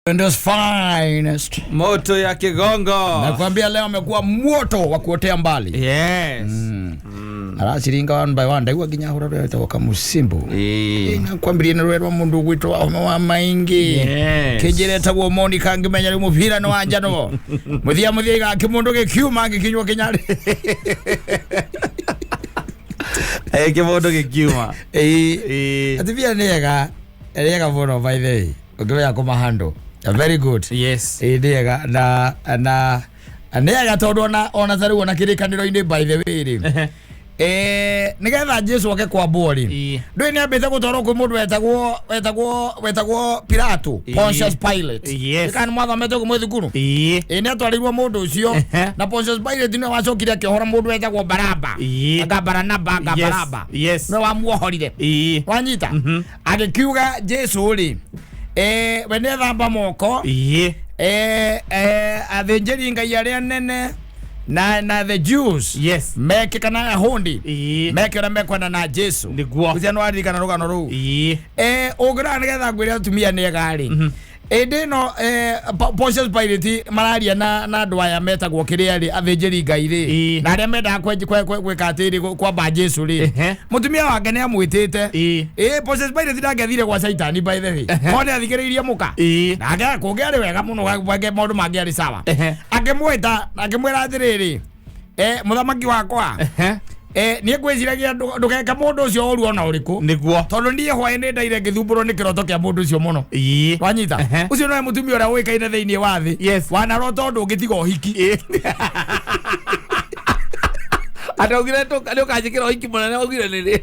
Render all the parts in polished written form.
Rwanda's finest. Moto ya Kigongo. Nakwambia leo amekuwa moto wa kuotea mbali. Yes. Araciringa one by one ndaigua nginya hura rwetagwo kamusimbu. Nakwambirie nĩ rwerwa mũndũ ũgwĩtwo Wahome wa Maingi. Yes. Kĩnjĩretagwo Monica ngĩmenya rĩu mũbira nĩ wa njanwo. Mũthia mũthia igakĩ mũndũ gĩkiuma ngĩkinywo kĩnyarĩ. Eh, kĩmondo gĩkiuma. Ĩĩ. Eh. Atumia nĩ ega, nĩ ega mũno by the way. Ũngĩmenya kũmahandle. Very good. Yes. Ĩĩ nĩ ega na nĩ ega tondũ ona ta rĩu ona kĩrĩkanĩro-inĩ by the way rĩ. Eh, nĩgetha Jesu oke kwambwo rĩ. Ĩĩ. Ndũĩ nĩ ambĩte gũtwarwo kwĩ mũndũ wetagwo Pilato, Ĩĩ. Pontius Pilate. Yes. Kana mwathomete ũguo mwĩ thukuru? Ĩĩ. Ĩĩ nĩ atwarĩirwo mũndũ ũcio Ehe. na Pontius Pilate nĩwe wacokire akĩohora mũndũ wetagwo Baraba. Ĩĩ. Anga Baranaba anga Yes. Baraba. Yes. Nĩwe wamuohorire. Ĩĩ. Wanyita? Agĩkiuga Jesu rĩ, eh, we nĩethamba moko Ĩĩ. eh, eh, athĩnjĩri Ngai arĩa nene na the Jews Yes. meke kana Ayahudi Ĩĩ. meke ũrĩa mekwenda na Jesu. Nĩguo. Ũcio nĩwaririkana rũgano rũu. Ĩĩ. Eh, ũngĩrora nĩgetha ngwĩre atumia nĩ ega rĩ ĩndĩ ĩno Pontius Pilate mararia na andũ aya metagwo kĩrĩa rĩ athĩnjĩri Ngai rĩ Ĩĩ. na arĩa mendaga gwĩka atĩrĩ kwamba Jesu rĩ Ehe. mũtumia wake nĩ amwĩtĩte Ĩĩ. ĩĩ Pontius Pilate ndangĩathire gwa Caitani by the way ko nĩ athikĩrĩirie mũka Ĩĩ. na kũngĩarĩ wega mũno maũndũ mangĩarĩ sawa Ehe. akĩmwĩta akĩmwĩra atĩrĩrĩ mũthamaki wakwa Ehe. Niĩ ngwĩciragia ndũgeke mũndũ ũcio ũru ona ũrĩkũ Nĩguo. tondũ niĩ hwaĩ nĩ ndaire ngĩthumbũrwo nĩ kĩroto kĩa mũndũ ũcio mũno Ĩĩ. wanyita Ehe. ũcio nowe mũtumia ũrĩa ũĩkaine thĩinĩ wa thĩ Yes. wanarota ũndũ ũngĩtiga ũhiki Ataugire nĩ ũkanjĩkĩra ũhiki mũnene augire nĩ rĩ.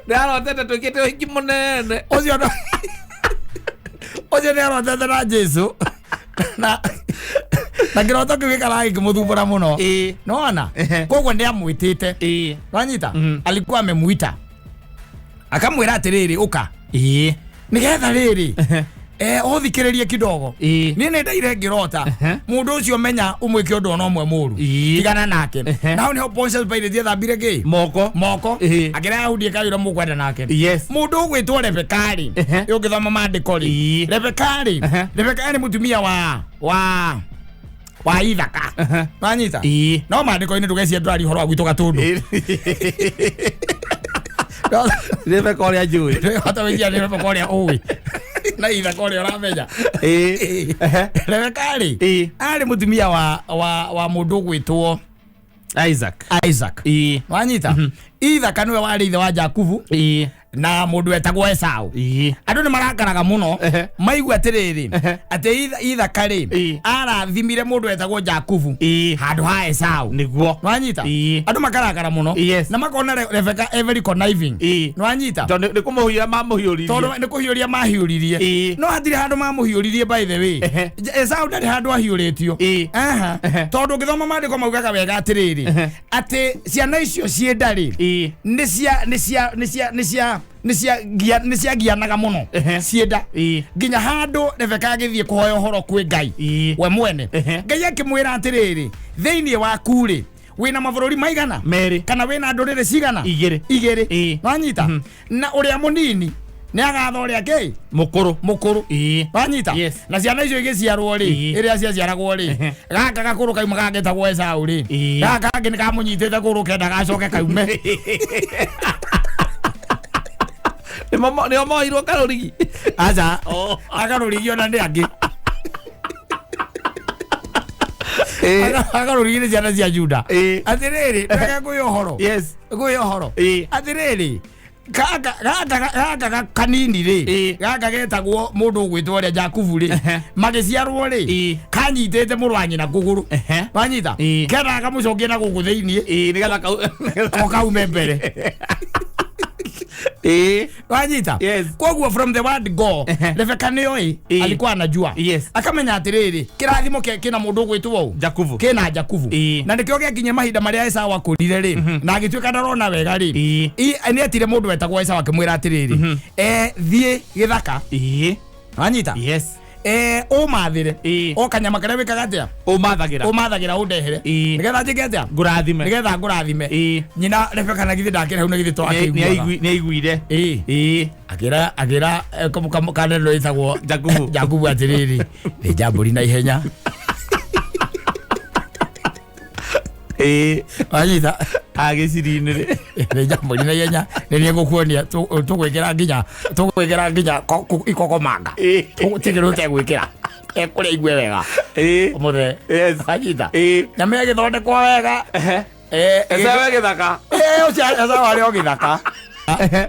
Nĩarotete twĩkĩte ũhiki mũnene. Ũcio ũcio nĩ arotete na Jesu na kĩroto kĩu gĩkaraga gĩkĩmũthumbũra mũno. Ĩĩ. Nĩwona? Ehe. Koguo nĩ amwĩtĩte. Ĩĩ. Wanyita? Alikuwa amemuita akamwĩra atĩrĩrĩ ũka Ĩĩ. nĩgetha rĩrĩ Ehe. Ũthikĩrĩrie kidogo. Ĩĩ. Niĩ nĩ ndaire ngĩrota Ehe. mũndũ ũcio menya ũmwĩke ũndũ ona ũmwe mũru Ĩĩ. tigana nake. Ehe. Na hau nĩho Pontius Pilate ethambire kĩ Moko. moko Ĩĩ. akĩra Ayahudi ĩkai ũrĩa mũkwenda nake. Yes. Mũndũ ũgwĩtwo Rebeka rĩ Ehe. ũngĩthoma maandĩko rĩ Ĩĩ. Rebeka rĩ Ehe. Rebeka nĩ mũtumia wa Ithaka. Ehe. Wanyita? Ĩĩ. No maandĩko-inĩ ndũgecia ndũraria ũhoro wa gwitũ Gatũndũ. Rebeka ũrĩa njũĩ. Ndũhota gwĩciria nĩ Rebeka ũrĩa ũĩ na Ithaka ũrĩa ũramenya. Ĩĩ. Ehe. Rebeka rĩ Ĩĩ. arĩ mũtumia wa mũndũ ũgwĩtwo Isaac. Isaac. Ĩĩ. Wanyita? Ithaka nĩwe warĩ ithe wa Jakubu Ĩĩ. na mũndũ wetagwo Esau. Ĩĩ. Andũ nĩ marakaraga mũno Ehe. maigua atĩrĩrĩ Ehe. atĩ Ithaka rĩ Ĩĩ. arathimire mũndũ wetagwo Jakubu Ĩĩ. handũ ha Esau. Nĩguo. Nwanyita? Ĩĩ. Andũ makarakara mũno Yes. na makona Rebeka e very conniving. Ĩĩ. Nwanyita? Tondũ nĩ kũmũhiũria mamũhiũririe. Tondũ nĩ kũhiũria mahiũririe. Ĩĩ. No hatirĩ handũ mamũhiũririe by the way. Ehe. Esau ndarĩ handũ ahiũrĩtio. Ĩĩ. Aha. Ehe. Tondũ ũngĩthoma maandĩko maugaga wega atĩrĩrĩ Ehe. atĩ ciana icio ciĩ nda rĩ Ĩĩ. nĩ cia nĩ cia nĩ cia nĩ cia nĩ cia gia nĩ ciagianaga mũno Ehe. ciĩ nda Ĩĩ. nginya handũ Rebeka agĩthiĩ kũhoya ũhoro kwĩ Ngai Ĩĩ. we mwene. Ehe. Ngai akĩmwĩra atĩrĩrĩ thĩinĩ waku rĩ wĩna mabũrũri maigana Merĩ. kana wĩna ndũrĩrĩ cigana Igĩrĩ. Igĩrĩ. Ĩĩ. Wanyita? Na ũrĩa mũnini nĩ agatha ũrĩa kĩ Mũkũrũ. Mũkũrũ. Ĩĩ. Wanyita? Yes. Na ciana icio igĩciarwo rĩ Ĩĩ. ĩrĩa ciaciaragwo rĩ Ehe. gaka gakũrũ kauma gagetagwo Esau rĩ Ĩĩ. gaka kangĩ nĩ kamũnyitĩte kũgũrũ kenda gacoke kaume. Nĩo moirwo karũrigi. Aca Oh. akarũrigi ona nĩ angĩ. Ĩĩ. Akarũrigi nĩ ciana cia Juda. Ĩĩ. Atĩrĩrĩ reke ngwĩre ũhoro. Yes. Ngwĩre ũhoro. Ĩĩ. Atĩrĩrĩ gaka kanini rĩ Ĩĩ. gaka getagwo mũndũ ũgwĩtwo ũrĩa Jakubu rĩ Ehe. magĩciarwo rĩ Ĩĩ. kanyitĩte mũrũ wa nyina kũgũrũ. Ehe. Wanyita? Ĩĩ. Kendaga kamũcokie na gũkũ thĩiniĩ Ĩĩ nĩgetha kau. ko kaume mbere. Ĩĩ. Wanyita? Yes. Koguo from the word go Ehe. Rebeka nĩoĩ Ĩĩ. alikuwa anajua. Yes. Akamenya atĩrĩrĩ kĩrathimo kĩna mũndũ ũgwĩtwo ũũ Jakubu. kĩna Jakubu. Ĩĩ. Na nĩkĩo gĩakinyia mahinda marĩa Esau akũrire rĩ na agĩtuĩka ndarona wega rĩ Ĩĩ. Nĩ etire mũndũ wetagwo Esau akĩmwĩra atĩrĩrĩ thiĩ gĩthaka. Ĩĩ. Wanyita? Yes. Ũmathĩre. Ĩĩ. O kanyama karĩa wĩkaga atĩa? Ũmathagĩra. Ũmathagĩra ũndehere. Ĩĩ. Nĩgetha njĩke atĩa? Ngũrathime. Nĩgetha ngũrathime. Ĩĩ. Nyina Rebeka na githĩ ndakĩrĩ hau na githĩ to akĩiguaga. Nĩ aiguire. Ĩĩ. Ĩĩ. Akĩra akĩra kaneno ĩtagwo Jakubu. Jakubu atĩrĩrĩ, thĩnja mbũri na ihenya. Ĩĩ. Wanyita? Agĩcirinĩ rĩ. Thĩnja mbũri na ihenya nĩ niĩ ngũkuonia tũgwĩkĩra nginya tũgwĩkĩra nginya ikokomanga. Ĩĩ. Tigĩrwo ũtegwĩkĩra. Ekũrĩa igue wega. Ĩĩ. Ũmũthĩ. Yes. Wanyita? Ĩĩ. Nyama ĩgĩthondekwo wega. Ehe. Eh, Esaũ gĩthaka. Ũcio Esau arĩ o gĩthaka.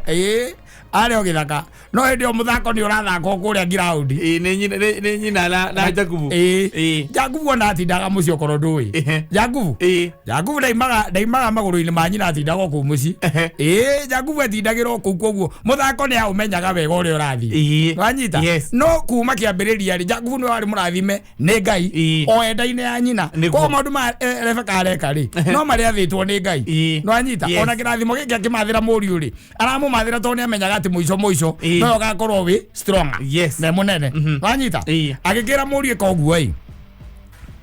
Ĩĩ, arĩ o gĩthaka. No hĩndĩ ĩyo mũthako nĩ ũrathakwo kũrĩa ngiraundi. Ĩĩ, nĩ nyina nĩ nyina na Jakubu. Ĩĩ. Ĩĩ. Jakubu ona atindaga mũciĩ okorwo ndũĩ. Ehe. Jakubu. Ĩĩ. Jakubu ndaimaga magũrũ-inĩ ma nyina, atindaga o kũu mũciĩ. Ehe. Ĩĩ, Jakubu atindagĩra o kũu, koguo mũthako nĩ aũmenyaga wega ũrĩa ũrathiĩ. Ĩĩ. Wanyita? Yes. No kuma kĩambĩrĩria rĩ, Jakubu nĩwe warĩ mũrathime nĩ Ngai Ĩĩ. o enda-inĩ ya nyina. Nĩguo. Koguo maũndũ ma Rebeka areka rĩ, no marĩa athĩtwo nĩ Ngai. Ĩĩ. Nĩwanyita? Yes. Ona kĩrathimo gĩkĩ akĩmathĩra mũriũ rĩ, aramũmathĩra tondũ nĩ amenyaga atĩ mũico mũico Ĩĩ. no ũgakorwo wĩ stronger Yes. na mũnene. Wanyita? Ĩĩ. Agĩkĩra mũriũ ĩka ũguo ĩ,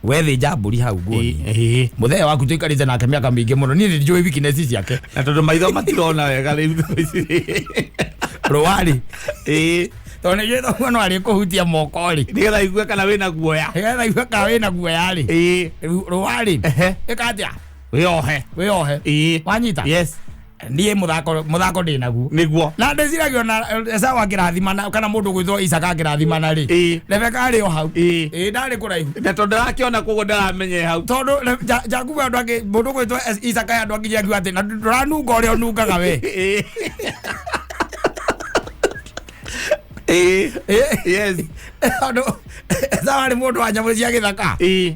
we thĩnja mbũri hau nguonie. Ĩĩ. Mũthee waku tũikarĩte nake mĩaka mĩingĩ mũno, niĩ nĩ njũĩ weakness ciake. Na tondũ maitho matirona wega rĩu thikũ ici. Rũarĩ. Ĩĩ. Tondũ nĩ njũĩ thoguo no arĩ kũhutia moko rĩ, Nĩgetha igue kana wĩna guoya. nĩgetha igue kana wĩna guoya rĩ. Ĩĩ. Rũarĩ. Ehe. Ĩka atĩa? Wĩohe. Wĩohe. Ĩĩ. Wanyita? Yes. Niĩ mũthako ndĩ naguo. Nĩguo. Na ndĩciragia ona Esau akĩrathimana kana mũndũ gwĩtwo Isaka akĩrathimana rĩ, Ĩĩ. Rebeka arĩ o hau. Ĩĩ. Ĩĩ, ndarĩ kũraihu. Na tondũ ndarakĩona koguo ndaramenya hau. Tondũ Jakubu andũ angĩ mũndũ gwĩtwo Isaka andũ angĩ akiuga atĩ na ndũranunga ũrĩa ũnungaga we. Ĩĩ. Ĩĩ. Yes. Tondũ Esau arĩ mũndũ wa nyamũ cia gĩthaka. Ĩĩ.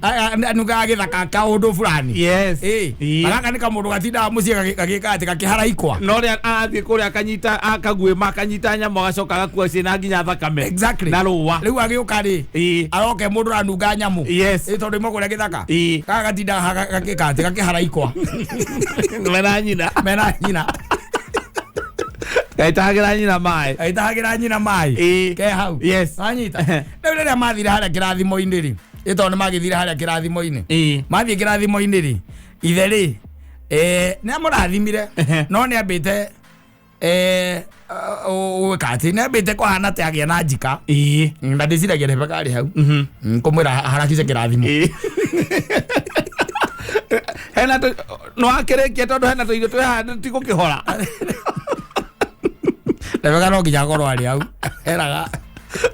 Anungaga gĩthaka kaũndũ fulani. Yes. Ĩĩ. Ĩĩ. Na gaka nĩ kamũndũ gatindaga mũciĩ gagĩka atĩ gakĩharaikwa. No rĩa arathiĩ kũrĩa akanyita akaguĩma akanyita nyamũ agacoka agakua ciĩna nginya thakame. Exactly. Na rũa. Rĩu agĩũka rĩ, Ĩĩ. aroke mũndũ ũranunga nyamũ. Yes. Ĩĩ, tondũ ima kũrĩa gĩthaka. Ĩĩ. Gaka gatindaga gagĩka atĩ gakĩharaikwa. Mena nyina. Mena nyina. Gaitahagĩra nyina maĩ. Agĩtahagĩra nyina maĩ. Ĩĩ. Ke hau. Yes. Wanyita? Rĩu rĩrĩa mathire harĩa kĩrathimo-inĩ rĩ, ĩ tondũ nĩ magĩthire harĩa kĩrathimo-inĩ. Ĩĩ. Mathiĩ kĩrathimo-inĩ rĩ, ithe rĩ, nĩ amũrathimire, no nĩ ambĩte gwĩka atĩ nĩ ambĩte kũhana ta agĩa na njika. Ĩĩ. Na ndĩciragia Rebeka arĩ hau. Kũmwĩra harakice kĩrathimo. Ĩĩ. Hena no akĩrĩkia tondũ hena tũirio twĩ haha tigũkĩhora. Rebeka no nginya akorwo arĩ hau. Eraga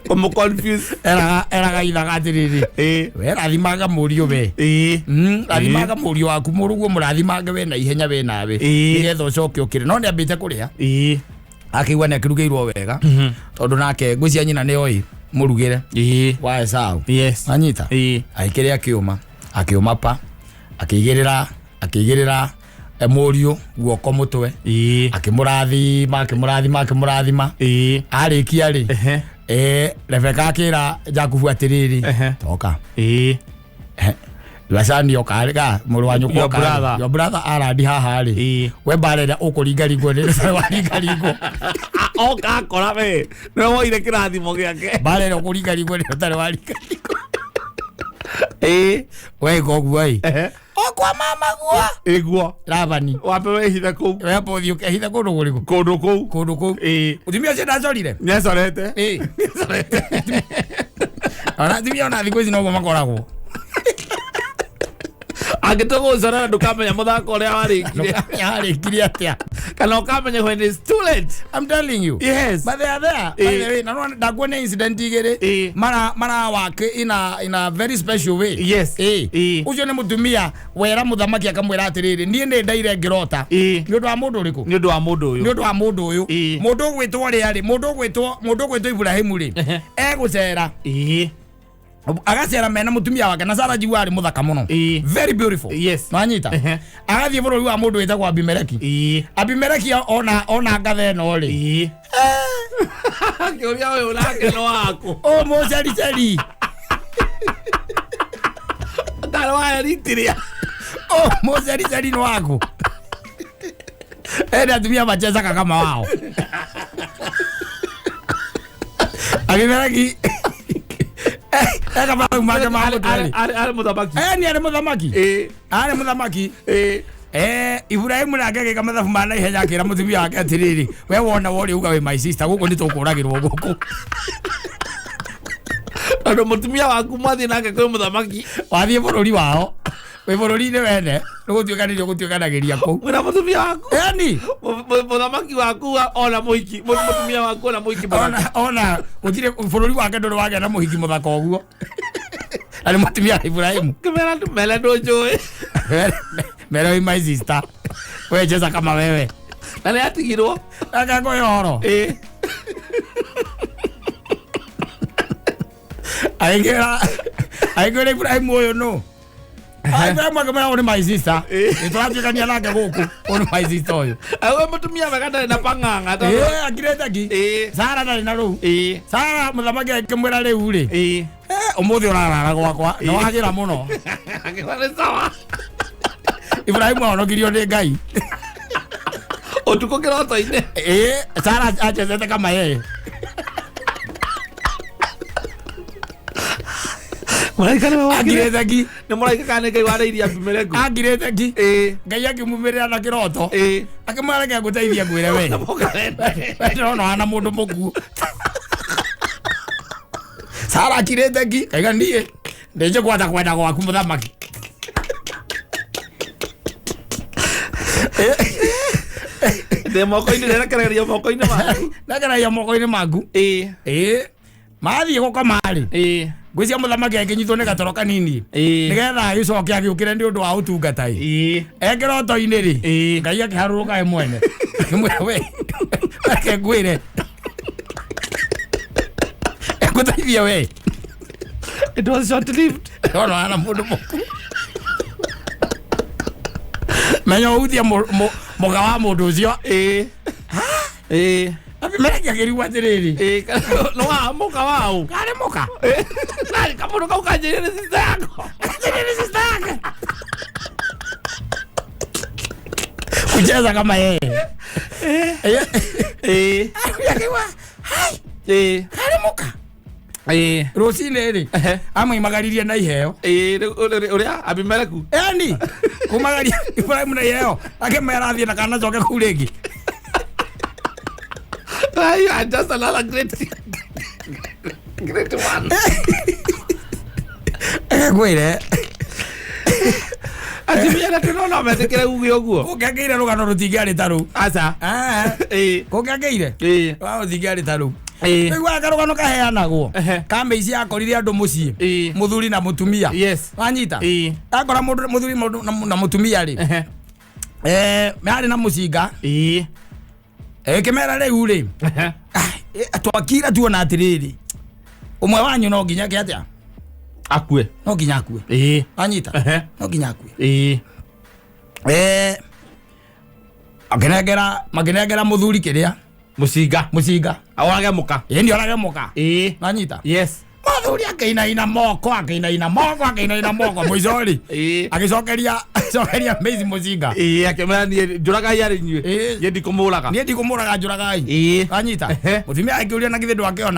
Kũmũ confuse. eraga ithaga atĩrĩrĩ, Ĩĩ. we rathimaga mũriũ we. Ĩĩ. Rathimaga mũriũ waku mũrũguo mũrathimange we na ihenya we nawe Ĩĩ. nĩgetha ũcoke ũkĩre. No nĩ ambĩte kũrĩa. Ĩĩ. Akĩigua nĩ akĩrugĩirwo wega tondũ nake ngwĩcia nyina nĩ oĩ mũrugĩre Ĩĩ. wa Esau. Yes. Anyita? Ĩĩ. Agĩkĩrĩa akĩũma akĩũma pa akĩigĩrĩra mũriũ guoko mũtwe. Ĩĩ. Akĩmũrathima akĩmũrathima akĩmũrathima. Ĩĩ. Arĩkia rĩ, Ehe. Rebeka akĩra Jakubu atĩrĩrĩ, Ehe. toka. Ĩĩ. Lacani oka ga mũrũ wa nyũkwa Your oka rĩ. brother. Your brother arandi haha rĩ, Ĩĩ. we mbara ĩrĩa ũkũringaringwo nĩ waringaringwo. Oka akora we nĩwe woire kĩrathimo gĩake. Mbara ĩrĩa ũkũringaringwo nĩ ũtarĩ waringaringwo. Ĩĩ. We ĩka ũguo ĩ, Ehe. o kwa mama guo Ĩguo. Labani. Wambe wĩhithe kũu. We amba ũthiĩ ũkehithe kũndũ kũrĩkũ? Kũndũ kũu. Kũndũ kũu. Ĩĩ. Mũtumia ũcio ndacorire. Nĩacorete. Ĩĩ. Ona atumia ona thikũ ici noguo makoragwo. Angĩtũgũcorera ndũkamenya mũthako ũrĩa warĩkire. Ndũkamenya warĩkirie atĩa. Kana ũkamenya when it's too late. I'm telling you. Yes. But they are there. By Ĩĩ. the way, na no ndakuona incident igĩrĩ Ĩĩ. mara work in a very special way. Yes. Ĩĩ. Ĩĩ. Ũcio nĩ mũtumia wera mũthamaki akamwĩra atĩrĩrĩ, niĩ nĩ ndaire ngĩrota. Ĩĩ. Nĩ ũndũ wa mũndũ ũrĩkũ? Nĩ ũndũ wa mũndũ Nĩ ũyũ. ũndũ wa mũndũ ũyũ. Ĩĩ. Mũndũ ũgwĩtwo rĩa rĩ, mũndũ ũgwĩtwo Ibrahimu rĩ, Ehe. egũcera Ĩĩ. agacera mena mũtumia wake na Sara njigua arĩ mũthaka mũno. Ĩĩ. Very beautiful. Yes. Nwanyita? Ehe. Agathiĩ bũrũri wa mũndũ wĩtagwo Abimeleki. Ĩĩ. Abimeleki ona ngatha ĩno rĩ, Ĩĩ. Akĩũria ũyũ nake nĩ waku. Ũ mũcericeri. Ndarĩ wa Eritrea. Ũ mũcericeri nĩ waku. Ende atumia machezaga kama wao. Abimeleki Eka mathabu make ma mũtwe rĩ. Arĩ mũthamaki. Ni arĩ mũthamaki. Arĩ mũthamaki. Ibrahimu nake agĩka mathabu ma naihenya, akĩra mũtumia wake atĩrĩrĩ, we wona worĩ uga wĩ my sister, gũkũ nĩ tũkũragĩrwo gũkũ. Tondũ mũtumia waku mwathiĩ nake kwĩ mũthamaki. Wathiĩ bũrũri wao, wĩ bũrũri-inĩ wene, nĩ gũtuĩkanĩria ũgũtuĩkanagĩria kũu. Mwĩna mũtumia waku. Eni. Mũthamaki waku ona mũhiki, mũtumia waku ona mũhiki mũthaka. Ona gũtirĩ bũrũri wake ndũrĩ wagĩa na mũhiki mũthaka ũguo. Na nĩ mũtumia wa Ibrahimu. Kĩmera mele ndũnjũĩ. Mere wĩ my sister. We cheza kama wewe. Na nĩ atigirwo. Akakũhe ũhoro. Agĩkĩra Ibrahimu ũyũ nũ? Ibrahimu akĩmwĩra, ũyũ nĩ my sister. Nĩ tũratuĩkania nake gũkũ. Ũyũ nĩ my sister ũyũ. We mũtumia wega ndarĩ na pang'ang'a tondũ. Akirĩte ki. Sara ndarĩ na rũu. Sara mũthamaki akĩmwĩra rĩu rĩ. Ũmũthĩ ũrarara gwakwa. Nĩ wagĩra mũno. Akĩra nĩ sawa. Ibrahimu ahonokirio nĩ Ngai. Ũtukũ kĩroto-inĩ. Sara achezete kama yeye. Mũraika nĩwe wokire. Akirĩte ki. Nĩ mũraika kana nĩ Ngai warĩirie Abimeleku? Akirĩte ki. Ngai akĩmumĩrĩra na kĩroto. Akĩmwĩra reke ngũteithie ngwĩre we. We ndĩrona ũhana mũndũ mũkuũ. Sara akirĩte ki. Kaiga niĩ ndĩnjĩkwata kwenda gwaku mũthamaki. Ndĩ moko-inĩ, nderekereria moko-inĩ maku. Ndekeragia moko-inĩ maku. Mathiĩ gũkoma rĩ. Ngwĩciria mũthamaki akĩnyitwo nĩ gatoro kanini. Nĩgetha agĩcoke agĩũkĩre nĩ ũndũ wa ũtungata ĩ. Kĩroto-inĩ rĩ. Ngai akĩharũrũka we mwene. Akĩmwĩra we. Reke ngwĩre. Ngũteithie we. It was short lived. Ona hana mũndũ mũkuũ. Menya ũhutie mũga wa mũndũ ũcio. Abimeleki akĩrigwo atĩrĩrĩ. Nĩ wa mũka waũ? Karĩ mũka. Narĩ kamũndũ kau kanjĩrire nĩ sister yakwa. Kanjĩrire nĩ sister yake. Kucheza kama yeye. Akiwa, hai. Karĩ mũka. Rũcinĩ rĩ, amũimagaririe na iheo. Ũrĩa Abimeleku. Eni, kumagaria Ibrahimu na iheo. Akĩmera athiĩ na kana acoke kũu rĩngĩ. You are just another great great one. Ngwĩre. Atumia na tũrona metĩkĩre uge ũguo. Kũngĩakĩire rũgano rũtingĩarĩ ta rũu. Aca. Kũngĩakĩire. Rũgano rũtingĩarĩ ta rũu. Rĩu karũgano kaheanagwo. Ka mĩici akorire andũ mũciĩ. Mũthuri na mũtumia. Yes. Wanyita? Akora mũndũ mũthuri na mũtumia rĩ. Marĩ na mũcinga. Kĩmera rĩu rĩ. Twakira tuona atĩrĩrĩ. Ũmwe wanyu no nginya ke atĩa? Akue. No nginya akue. Wanyita? No nginya akue. Makĩnengera mũthuri kĩrĩa? Mũcinga. Mũcinga. Aũrage mũka. Nĩ orage mũka. Wanyita? Yes. Mũthuri akĩinaina moko, akĩinaina moko, akĩinaina moko mũico rĩ. Agĩcokeria Maisie mũcinga. Akĩmwĩra niĩ njũragai arĩ inyuĩ. Niĩ ndikũmũraga. Niĩ ndikũmũraga, njũragai. Wanyita? Mũtumia akĩũria na githĩ ndwakĩona?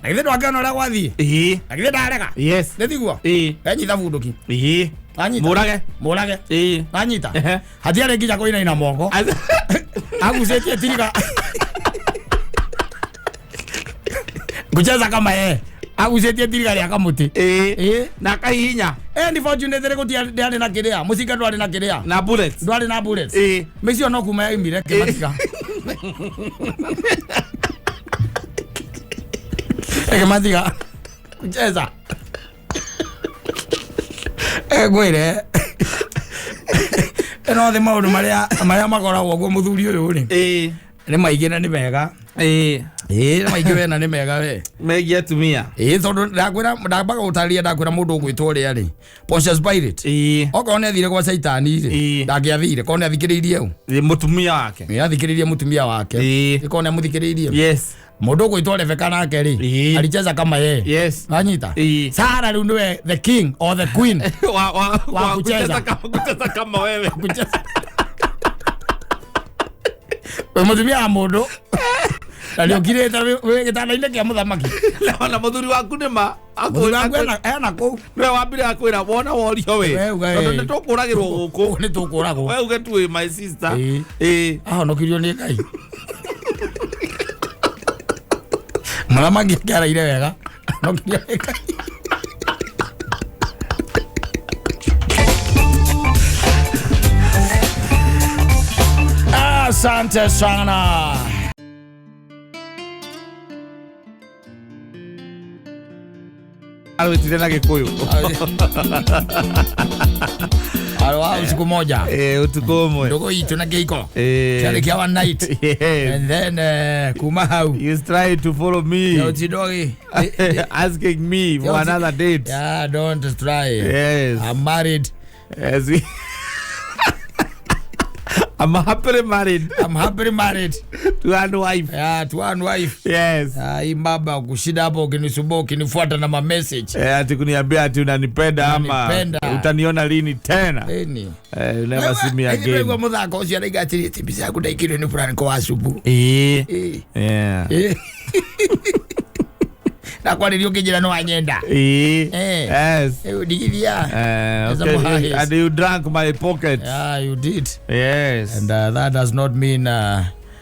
Na githĩ ndwakĩona ũrĩa gwathiĩ? Na githĩ ndarega? Yes. Nĩ tiguo? Enyita bunduki. Wanyita? Mũrage. Mũrage. Wanyita? Hatiarĩ nginya kũinaina moko. Agucĩtie tiriga. Kucheza kama yeye. Agucĩtie tiriga rĩa kamũtĩ. Na akahihinya. Ni fortunately gũtia ndĩarĩ na kĩrĩa. Mũcinga ndwarĩ na kĩrĩa. Na bullets. Ndwarĩ na bullets. Mĩici no kuma yaumire kĩmatiga. Kĩmatiga. Kucheza. Ngwĩre. Ĩno thĩ maũndũ marĩa makoragwo guo mũthuri ũyũ rĩ. Nĩ maingĩ na nĩ mega. Nĩ maingĩ we na nĩ mega we. Megiĩ atumia. Tondũ ndakwĩra, ndambaga gũtarĩria ndakwĩra mũndũ ũgwĩtwo ũrĩa rĩ. Pontius Pilate. Okorwo nĩ athire gwa Caitani rĩ, ndangĩathire, korwo nĩ athikĩrĩirie ũ? Mũtumia wake. Nĩ athikĩrĩirie mũtumia wake. Korwo nĩ amũthikĩrĩirie. Yes. Mũndũ ũgwĩtwo Rebecca nake rĩ, alicheza kama yeye. Yes. Wanyita? Sara rĩu nĩwe the king or the queen. Wa kucheza. Kucheza kama wewe. Kucheza. We mũtumia wa mũndũ. Na nĩ ũkirĩte wĩ gĩtanda-inĩ kĩa mũthamaki. Na mũthuri waku nĩ ma Mũthuri waku ena kũu. Nĩwe wambire akwĩra wona worio we. We uga, Tondũ ĩ. nĩ tũkũragĩrwo gũkũ. Nĩ tũkũragwo. We uge tu wĩ my sister. Ĩ. Ĩ. Ahonokirio nĩ Ngai. Mũthamaki akĩaraire wega. Ahonokirio nĩ Ngai. Asante sana. Arwĩtire na Gĩkũyũ. Arwa usiku moja. Ĩ, ũtukũ ũmwe. Ndogo itũ na kĩhiko. Ĩ. Kĩarĩ kĩa one night. Yes. And then kuma hau. You try to follow me. Utidogi. Asking me for another date. Yeah, don't try. Yes. I'm married. Yes. I'm happily married I'm happily married. to one wife. Yeah, to one wife. Yes. Ah, hii baba kushinda hapo ukinisumbua ukinifuata na ma message. Eh, ati kuniambia ati unanipenda ama Unanipenda. utaniona lini tena. Eni. Eh, you never see me again. Kwa muthako ucio araiga atĩrĩ ati mbica yaku ndaikĩrio nĩ Franco wa cubu. Eh. Eh. Yeah. Eh. Na kwarĩrio ũkĩnjĩra nĩ wanyenda. Eh. Eh. Yes. Eh, ndigithia. Eh, Eza okay. muhahis. And you drank my pocket. Yeah, you did. Yes. And that does not mean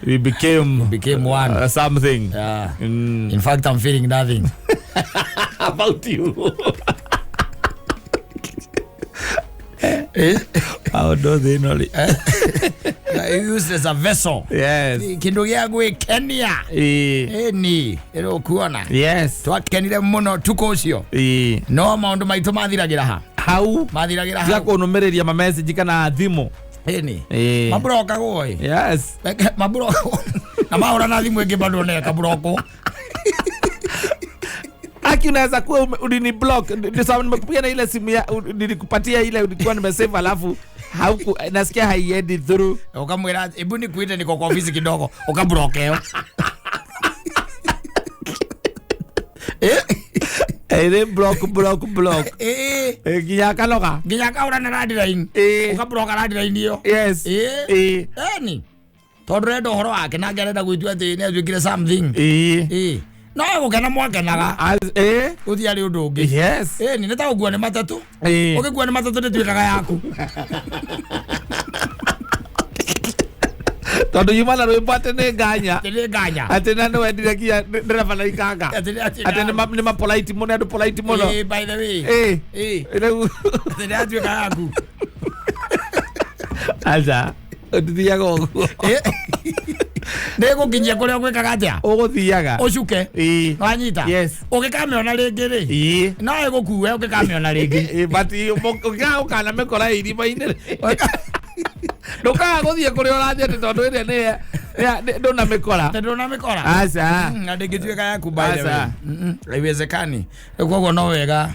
we became one. Something. Yeah. In fact, I'm feeling nothing. About you. Eh? How do they know it? Used as a vessel. Yes. Kindu gĩa gwĩkenia. Eh. Ĩni, ĩrũkuona. Yes. Twakenire mũno tukũ ũcio. Eh. No maũndũ maitũ mathiragĩra ha? Hau Mathiragĩra tiga hau. kũnũmĩrĩria mamessage kana thimũ. Ĩni. Eh. Maburokagwo ĩ. Yes. Maburokagwo. Na mahũra na thimũ ĩngĩ bado neka burokwo. Aki unaweza kuwa ulini block. Ndio sababu nimekupigia na ile simu ya nilikupatia ile ulikuwa nimesave alafu hauku nasikia haiendi through. Ukamwĩra ebu nikuite niko kwa ofisi kidogo ukaburokeo. Eh? Eh, block block block. Eh. Eh, nginya akanoga. Nginya akaũra na landline. Eh. Ũkaburoka landline ĩyo. Yes. Eh. Eh. Eni. Tondũ renda ũhoro wake nake arenda gwĩtua atĩ nĩ atuĩkire something. Eh. Ĩ. No gũkena mwakenaga. Eh. Gũtiarĩ ũndũ ũngĩ. Yes. Ĩni nĩ ta gũkua nĩ matatũ. Eh. Ũgĩkua nĩ matatũ nĩtuĩkaga yaku. Tondũ yuma na rwĩmbo atĩ nĩ nganya. Atĩ nĩ nganya. Atĩ na nĩ wendire nginya ndereba na ikanga. Atĩ Atĩ nĩ ma polite mũno andũ polite mũno. Ĩ, by the way. Eh. Ĩ. Rĩu Atĩ nĩ yatuĩka yaku. aca ũtithiaga ũguo. Ĩ. Nĩ gũkinyia kũrĩa ũgwĩkaga atĩa? Ũgũthiaga. Ũcuke. Ĩ. Wanyita. Yes. Ũgĩkamĩona rĩngĩ rĩ. Ĩ. No ĩgũkue ũgĩkamĩona rĩngĩ. Ĩ, but ũngĩkaga ũkanamĩkora irima-inĩ ndũkaga gũthiĩ kũrĩa ũrathiĩ atĩ tondũ ĩrĩa nĩ ndũnamĩkora. Atĩ ndũnamĩkora. Aca. Na ndĩngĩtuĩka yaku by the way. Aca. Haiwezekani. Rĩu koguo no wega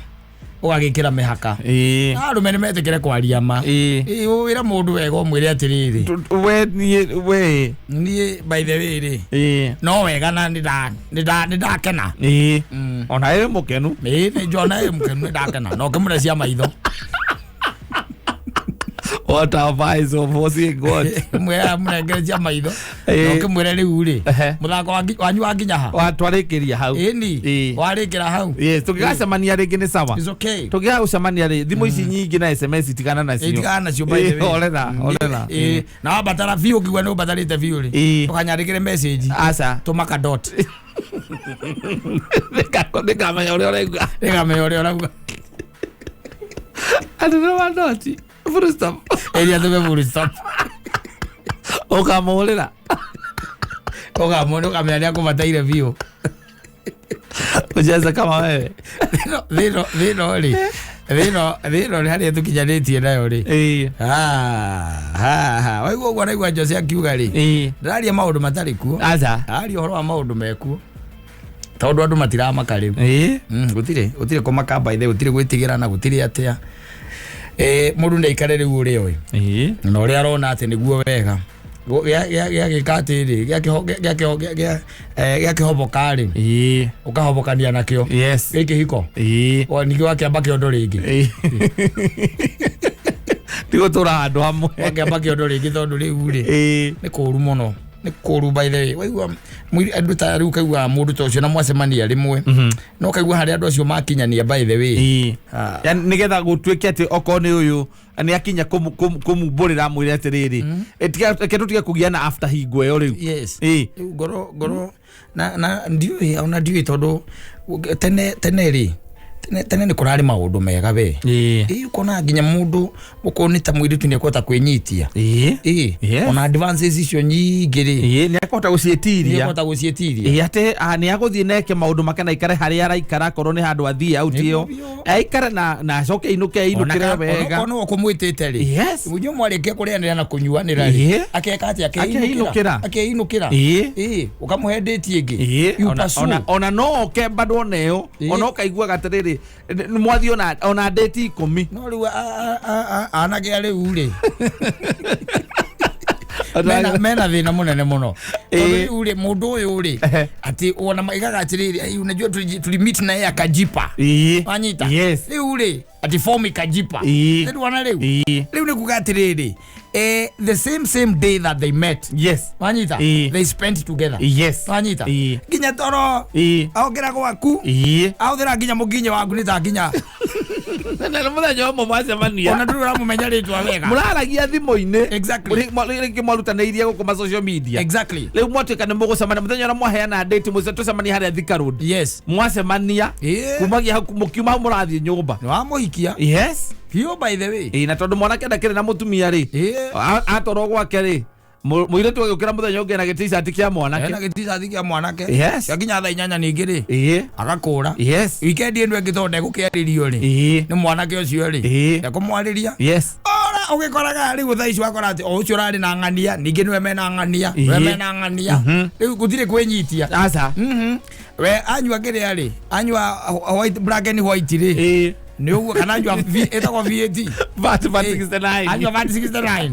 ũgagĩkĩra mĩhaka. Ĩ. Arũme nĩ metĩkĩre kwaria ma. Ĩ. Ĩ, wĩre mũndũ wega ũmwĩre atĩrĩrĩ. We niĩ we. Niĩ by the way rĩ. Ĩ. No wega na nĩ ndakena. Ĩ. Ona ĩ mũkenu. Ĩ, nĩ njona ĩ mũkenu nĩ ndakena. Na ũkĩmũre cia maitho. What have eyes of seeing God. Mwĩre mũnengere cia maitho. Ĩ. Na ũkĩmwĩre rĩu rĩ. Ehe. Mũthako wanyu wakinya ha? Watwarĩkĩria hau. Ĩni. Ĩ. Warĩkĩra hau. Yes, tũngĩgacemania rĩngĩ nĩ sawa. It's okay. Tũngĩaga gũcemania rĩ, thimũ ici nyingĩ na SMS tigana nacio. Tigana nacio by the way. Orera, orera. Ĩ, na wabatara biũ ũkiuga nĩ ũbatarĩte biũ rĩ. Ĩ. Ndũkanyandĩkĩre message. Aca. Tũma ka dot. Nĩngamenya ũrĩa ũrauga. Nĩngamenya ũrĩa ũrauga. Atĩ nĩ wa dot. Full stop. Ĩrĩa tũme full stop. Ũkamũhũrĩra. Ũkamũona ũkamenya nĩ akũbataire biũ. Ucheze kama wewe. Thĩno thĩno rĩ. Thĩno thĩno rĩ harĩa tũkinyanĩtie nayo rĩ. Ĩ. Waigua ũguo araigua Jose akiuga rĩ. Ĩ. Ndĩraria maũndũ matarĩ kuo. Aca. Aria ũhoro wa maũndũ mekuo. Tondũ andũ matiramaka rĩu. Ĩ. Gũtirĩ gũtirĩ kũmaka by the way, gũtirĩ gwĩtigĩra na gũtirĩ atĩa. Mũndũ nĩ aikare rĩu ũrĩa oĩ. Ĩ. Na ũrĩa arona atĩ nĩguo wega. Gĩagĩka atĩrĩ gĩakĩhoboka rĩ. Ĩ. Ũkahobokania nakĩo. Yes. Gĩkĩ hiko. Ĩ. Ningĩ wakĩamba kĩondo rĩngĩ. Ĩ. Ti gũtũra handũ hamwe. Wakĩamba kĩondo rĩngĩ tondũ rĩu rĩ Ĩ. nĩ kũũru mũno. Nĩ kũru, by the way. Waigua andũ ta rĩu kaigua mũndũ ta ũcio na mwacemania rĩmwe, no kaigua harĩa andũ acio makinyania, by the way. Ah. Yani nigetha gũtuĩke atĩ okorwo nĩ ũyũ nĩ akinya kũmumbũrĩra amwĩre atĩrĩrĩ, reke tũtige kũgiana after hingo ĩyo rĩu. Rĩu ngoro na ndiũĩ, ona ndiũĩ, tondũ tene tene rĩ, tene tene nĩ kũrarĩ maũndũ mega we. Ĩ, ũkona nginya mũndũ ũkorwo nĩ ta mũirĩtu nĩ ekũhota kwĩnyitia. Ona advances icio nyingĩ rĩ, Nĩ akũhota nĩ gũciĩtiria. Ekũhota gũciĩtiria. Atĩ nĩ agũthiĩ neke maũndũ make na aikare harĩa araikara, akorwo nĩ handũ athiĩ out ĩyo. Nĩguo biũ. Aikare na acoke ainũke ainũkĩre wega. Onokorwo nĩwe ũkũmwĩtĩte rĩ, inyuĩ mwarĩkia kũrĩanĩra na kũnyuanĩra rĩ, akeka atĩa? Akeinũkĩra. Akeinũkĩra. Ĩ, ũkamũhe ndĩti ĩngĩ. You pursue. Ona no oke bado ona ĩyo, ona ũkaiguaga atĩrĩrĩ, nĩ mwathiĩ ona ndĩti 10. No rĩu anake a rĩu rĩ, mena thĩna mũnene mũno, tondũ rĩu rĩ, mũndũ ũyũ rĩ, atĩ ona maigaga atĩrĩrĩ, "Ai, unajua tulimit na yeye akajipa." Wanyita? Yes. Rĩu rĩ, ati form ikajipa. Rĩu ona rĩu, rĩu nĩ kuga atĩrĩrĩ, the same same day that they met, wanyita, they spent together. Wanyita? Nginya toro, aongera gwaku, ahũthĩra nginya mũkinyo waku nĩ ta nginya Na nĩ mũthenya ũmwe mwacemania. Ona ndũrĩ ũramũmenya rĩtwa wega. Mũraragia thimũ-inĩ. Exactly. Rĩngĩ mwarutanĩirie gũkũ ma social media. Rĩu mwatuĩka nĩ mũgũcemania mũthenya ũrĩa mwaheana date, mũce tũcemanie harĩa Thika Road. Mwacemania, kumagia hau mũkiuma hau mũrathiĩ nyũmba. Nĩ wamũhikia biũ, by the way. Ĩĩ, na tondũ mwanake ndakĩrĩ na mũtumia rĩ, atwarwo gwake rĩ, mũirĩtu agĩũkĩra mũthenya ũngĩ na gĩt-shirt kĩa mwanake. Ena gĩticati kĩa mwanake. Kĩa nginya thaa 8 ningĩ rĩ, agakũra. Wikendi ĩno ĩngĩ, tondũ ndegũkĩarĩrio rĩ, nĩ mwanake ũcio rĩ, ndekũmwarĩria. Ora ũgĩkoraga rĩu thaa ici wakora atĩ o ũcio ũrarĩ na ng'ania ningĩ nĩwe mena ng'ania, nĩwe mena ng'ania. Rĩu gũtirĩ kwĩnyitia. Aca. We anyua kĩrĩa rĩ, anyua white, black and white rĩ, nĩ ũguo, kana anyua ĩtagwo VAT. VAT 69. Anyua VAT 69,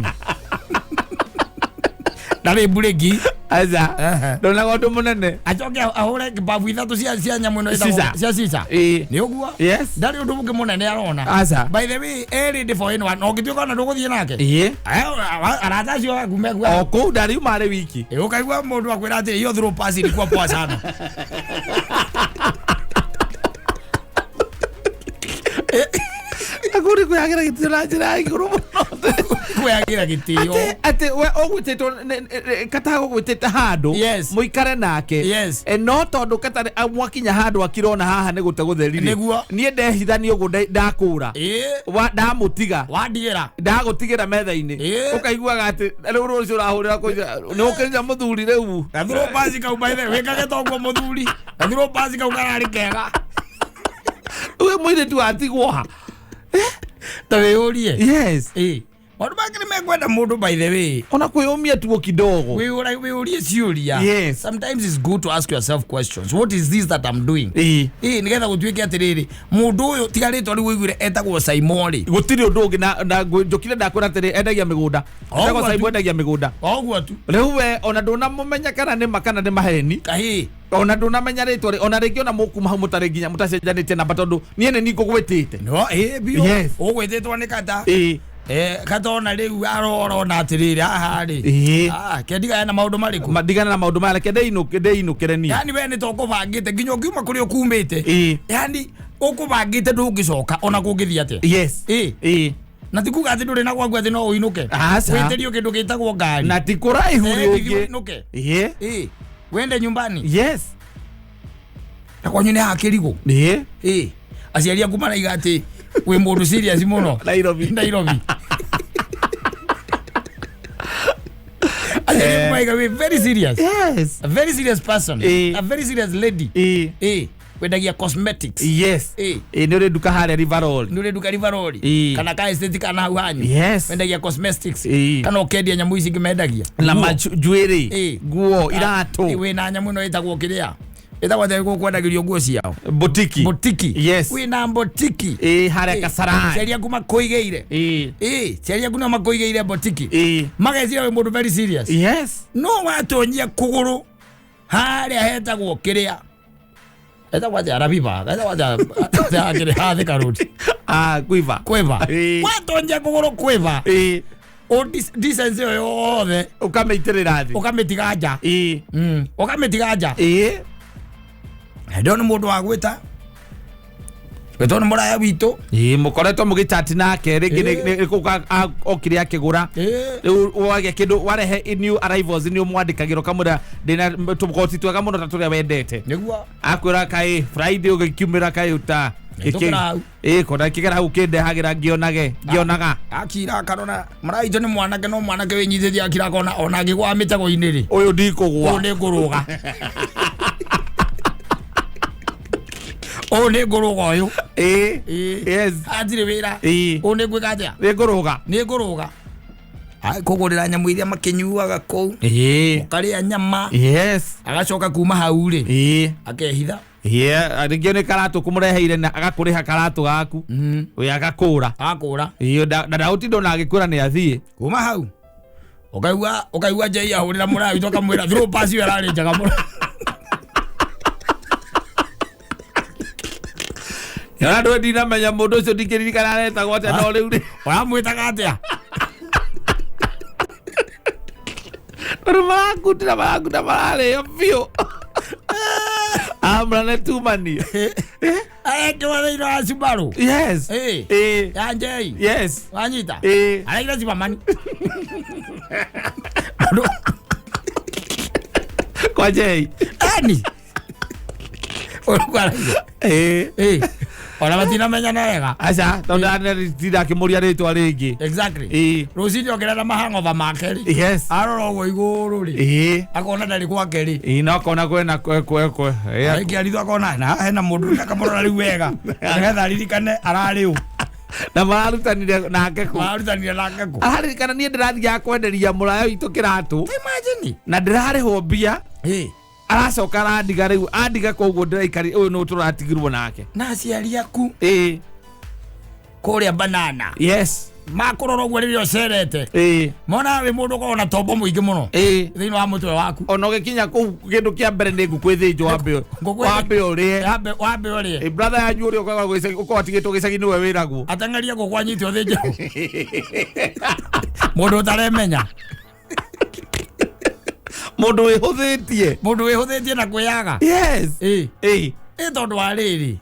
ndarĩ mburĩki. Aca. Ndonaga ũndũ mũnene. Acoke ahũre babu ithatũ cia nyamũ ĩno Shisha. cia cica. Nĩ ũguo. Ndarĩ ũndũ ũngĩ mũnene arona. Aca. By the way, erĩ ndĩ for anyone, na ũngĩtuĩka ona ndũgũthiĩ nake, arata acio aku mekua. O kũu ndariuma arĩ wiki. Ũkaigua mũndũ akwĩra atĩ hiyo throw pass ilikuwa poa sana. Akũrĩ kwĩyagĩra gĩtĩo na njĩra ya igũrũ mũno. Kwĩyagĩra gĩtĩo. Atĩ we ũgwĩtĩtwo kata gũgwĩtĩte handũ mũikare nake. No tondũ kata mwakinya handũ akirona haha nĩ gũte gũtheri rĩ, niĩ ndehithania ũguo ndakũra, ndamũtiga, Wandigĩra. Ndagũtigĩra metha-inĩ. Ũkaiguaga atĩ rĩu rũciũ ũrahũrĩra nĩ ũkĩrire mũthuri rĩu. Gathurwo pasi kau, by the way, wĩkage toguo mũthuri, gathurwo pasi kau kararĩ kega. We mũirĩtu atigwo ha? Ta wĩyũrie. Maũndũ mangĩ nĩ mekwenda mũndũ, by the way, ona kwĩyũmia tuo kidogo. Wĩyũrie ciũria. Sometimes it's good to ask yourself questions: what is this that I'm doing? Ĩ, nĩgetha gũtuĩke atĩrĩrĩ, mũndũ ũyũ tiga rĩtwa rĩu ũiguire etagwo Saimorĩ. Gũtirĩ ũndũ ũngĩ na njũkire ndakwĩra atĩrĩ, endagia mĩgũnda. O etagwo ũguo tu. Saimo, endagia mĩgũnda. O ũguo tu. Rĩu we ona ndũnamũmenya kana nĩ ma kana nĩ maheni. Kahĩ. Ona ndũnamenya rĩtwa rĩ, ona rĩngĩ ona mũkuma hau mũtarĩ nginya mũtacenjanĩtie namba, tondũ niĩ nĩ niĩ ngũgwĩtĩte. No ĩ biũ. Ũgwĩtĩtwo nĩ kata. Kata ona rĩu arorona atĩrĩrĩ, haha rĩ, ah, kendigana na maũndũ marĩkũ? Ndigana na maũndũ maya, reke ndĩinũkĩre niĩ. Yani we nĩ ta ũkũbangĩte nginya ũngiuma kũrĩa ũkumĩte. Yani ũkũbangĩte ndũngĩcoka ona kũngĩthiĩ atĩa. Na ti kuga atĩ ndũrĩ na gwaku atĩ no ũinũke. Aca. Wĩtĩrio kĩndũ gĩtagwo ngari. Na ti kũraihu. Thiĩ rĩngĩ. ũinũke. Ĩ, wende nyumbani. Na kwanyu nĩ hakĩrigũ. Ĩ, aciari aku maraiga atĩ wĩ mũndũ serious mũno. Nairobi. Nairobi aciari aku maraiga wĩ very serious, a very serious person, a very serious lady. Ĩ, wendagia cosmetics. Ĩ, nĩ ũrĩ nduka harĩa Riverol. Nĩ ũrĩ nduka Riverol, kana ka estate kana hau hanyu, wendagia cosmetics, kana ũkendia nyamũ ici ingĩ mendagia. Na Nguo. njuĩrĩ, nguo, iratũ. Wĩna nyamũ ĩno ĩtagwo kĩrĩa ĩtagwo atĩa gũkũ kwendagĩrio nguo ciao? Botiki. Botiki. Wĩna botiki. Ĩ, harĩa Kasarani. Aciari aku makũigĩire. Ĩ, aciari aku no makũigĩire botiki, mageciria wĩ mũndũ very serious. No watonyia kũgũrũ harĩa hetagwo kĩrĩa etagwo atĩa, Rabiba, etagwo atĩa kĩrĩa ha Thika Road? Ah, Quiver. Kwĩva. Watonyia kũgũrũ Kwĩva, O decency ĩyo yothe Ũkamĩitĩrĩra thĩ. Ũkamĩtiga nja. Ũkamĩtiga nja. Hĩndĩ ĩyo nĩ mũndũ wa gwĩta gwĩtwo nĩ mũraya witũ. Mũkoretwo mũgĩchat nake rĩngĩ nĩ kũu okire akĩgũra. Rĩu wagĩa kĩndũ warehe new arrivals nĩ ũmwandĩkagĩra ũkamwĩra ndĩna tũkoti twega mũno ta tũrĩa wendete. Nĩguo. Akwĩra kaĩ Friday ũgĩkiumĩra kaĩ ũta. Nĩtũkĩra hau. Kona kĩgera hau kĩndehagĩra ngĩonage ngĩonaga. Akira akarora mũraya witũ nĩ mwanake no mwanake wĩnyitĩtie akira akona ona angĩgũa mĩtego-inĩ rĩ. Ũyũ ndikũgũa. Ũyũ nĩ ngũrũga. Ũyũ nĩ ngũrũga ũyũ. Yes. Hatirĩ wĩra. Ũyũ nĩ ngwĩka atĩa? Nĩ ngũrũga. Nĩ ngũrũga. Kũgũrĩra nyamũ iria makĩnyuaga kũu. Ũkarĩa nyama. Yes. Agacoka kuma hau rĩ. Akehitha. Rĩngĩ nĩ karatũ kũmũreheire na agakũrĩha karatũ gaku. Ũyũ agakũra. Agakũra. Na ndagũtinda ona agĩkwĩra nĩ athiĩ. Kuma hau. Ũkaigua Jay ahũrĩra mũraya witũ akamwĩra throw pass ĩyo ĩrarĩ njega mũno. Ona ndũĩ ndinamenya mũndũ ũcio ndingĩririkana aretagwo atĩa no rĩu rĩ. Ũramwĩtaga atĩa? Tondũ marakundĩra marakunda mararĩo biũ. Amra nĩ tumani. Arekĩrwo thĩinĩ wa Subaru. Yes. Ya Jay. Yes. Wanyita? Araira Superman. Kwa Jay. Ani. Ũrĩa Ona matinamenyana wega. Aca, tondũ ndinda akĩmũria rĩtwa rĩngĩ. Exactly. Rũcinĩ okĩra na mahang'oba make rĩ. Yes. Arora ũguo igũrũ rĩ. Akona ndarĩ gwake rĩ. No akona kwĩna kwe. Rĩngĩ arithwo akona na hena mũndũ akamũrora rĩu wega. Nĩgetha aririkane ararĩ ũ. Na mararutanire nake kũ. Mararutanire nake kũ. Araririkana niĩ ndĩrathiaga kwenderia mũraya witũ kĩratũ. Imagine. Na ndĩrarĩhwo mbia. Aracoka arandiga rĩu andiga koguo ndĩraikari ũyũ nĩ tũratigirwo nake. Na aciari aku. Kũrĩa banana. Yes. Makũrora ũguo rĩrĩa ũcerete. Mona wĩ mũndũ ũkoragwo na tombo mũingĩ mũno. Thĩinĩ wa mũtwe waku. Ona ũgĩkinya kũu kĩndũ kĩa mbere nĩ ngũkũ ĩthĩnjwo wambe ũrĩe. Wambe ũrĩe. Brother yanyu ũrĩa ũkoragwo atigĩtwo gĩcagi nĩwe wĩragwo. Ateng'erie ngũkũ anyite ũthĩnjwo. Mũndũ ũtaremenya. Mũndũ wĩhũthĩtie. Mũndũ wĩhũthĩtie na kwĩyaga. Yes. Tondũ wa rĩrĩ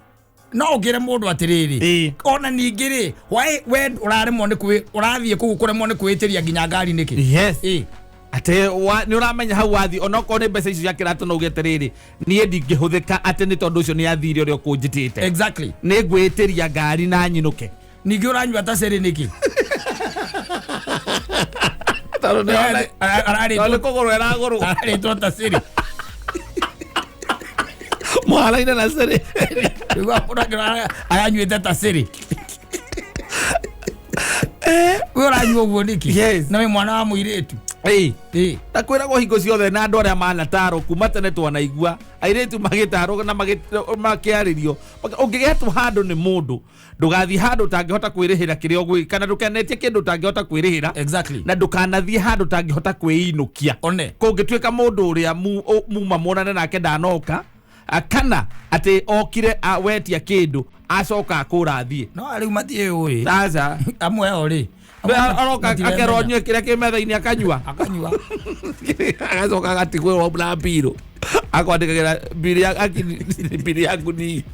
no ũkĩre mũndũ atĩrĩrĩ ona ningĩ rĩ we ũraremwo nĩ ũrathiĩ kũu kũremwo nĩ kwĩĩtĩria nginya ngari nĩkĩ. Yes. Atĩ nĩ ũramenya hau wathiĩ onokorwo nĩ mbeca icio cia kĩratũ no uge atĩrĩrĩ niĩ ndingĩhũthĩka atĩ nĩ tondũ ũcio nĩ athire ũrĩa ũkũnjĩtĩte. Exactly. Nĩ ngwĩĩtĩria ngari na nyinũke. Ningĩ ũranyua ta cĩrĩ nĩkĩ? Tondũ nĩ kũgũrwo ĩragũrwo. Ararĩtwo ta cĩrĩ. Mũharaine na cĩrĩ. Rĩu aranyuĩte ta cĩrĩ. We ũranyua ũguo nĩkĩ? Yes. Na wĩ mwana wa mũirĩtu. Na kwĩragwo hingo ciothe na andũ arĩa manatarwo kuma tene twanaigua airĩtu magĩtarwo na makĩarĩrio ũngĩgetwo handũ nĩ mũndũ ndũgathiĩ handũ ũtangĩhota kwĩrĩhĩra kĩrĩa ũgwĩ kana ndũkanetie kĩndũ ũtangĩhota kwĩrĩhĩra. Exactly. Na ndũkanathiĩ handũ ũtangĩhota kwĩinũkia. One. Kũngĩtuĩka mũndũ ũrĩa muma muonane nake ndanoka kana atĩ okire wetia kĩndũ acoka akũra athiĩ. No rĩu matiĩũĩ. Aca. Amwe ao rĩ. Aroka akerwo anyue kĩrĩa kĩ metha-inĩ akanyua. Akanyua. Agacoka agatigwo na mbirũ. Akwandĩkagĩra mbirũ yaku ni.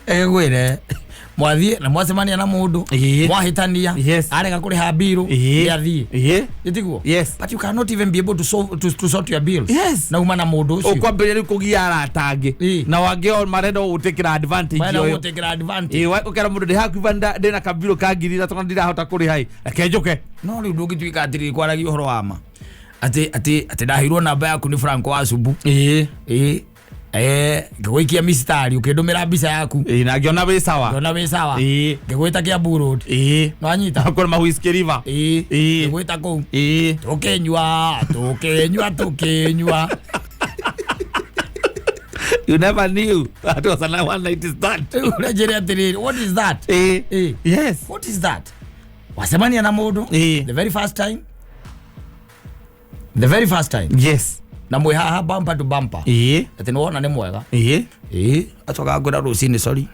Egwĩre mwathiĩ na mwacemania na mũndũ mwahĩtania arega kũrĩha mbirũ nĩ athiĩ. Ĩtiguo? Yes. But you cannot even be able to solve to sort your bills. Yes. Na uma na mũndũ ũcio. Ũkwambĩrĩria rĩu kũgia arata angĩ. Na wangĩ o marenda gũgũtĩkĩra advantage Marenda ũyũ. gũgũtĩkĩra advantage. Ũkera mũndũ ndĩ hakuhĩ ndĩna kabirũ ka 3,000 na ndirahota kũrĩha ĩ. Reke njũke. No rĩu ndũngĩtuĩka atĩrĩrĩ kwaragia ũhoro wa ma. Atĩ ndaheirwo namba yaku nĩ Franco wa Subu. Ngĩgũikia mistari ũkĩndũmĩra mbica yaku. Na ngĩona wĩ sawa. Ngĩona wĩ sawa. Ngĩgwĩta Kiambu Road. Nĩwanyita? Kũrĩ ma Whiskey River. Ngĩgwĩta kũu. Tũkĩnyua, tũkĩnyua, tũkĩnyua. You never knew that was an one night stand. Ũranjĩra atĩrĩrĩ, what is that? Yes. What is that? Wacemania na mũndũ the very first time. The very first time. Yes. Na mwĩ haha bumper to bumper. Atĩ nĩ wona nĩ mwega. Acoka ngwĩra rũcinĩ sorry.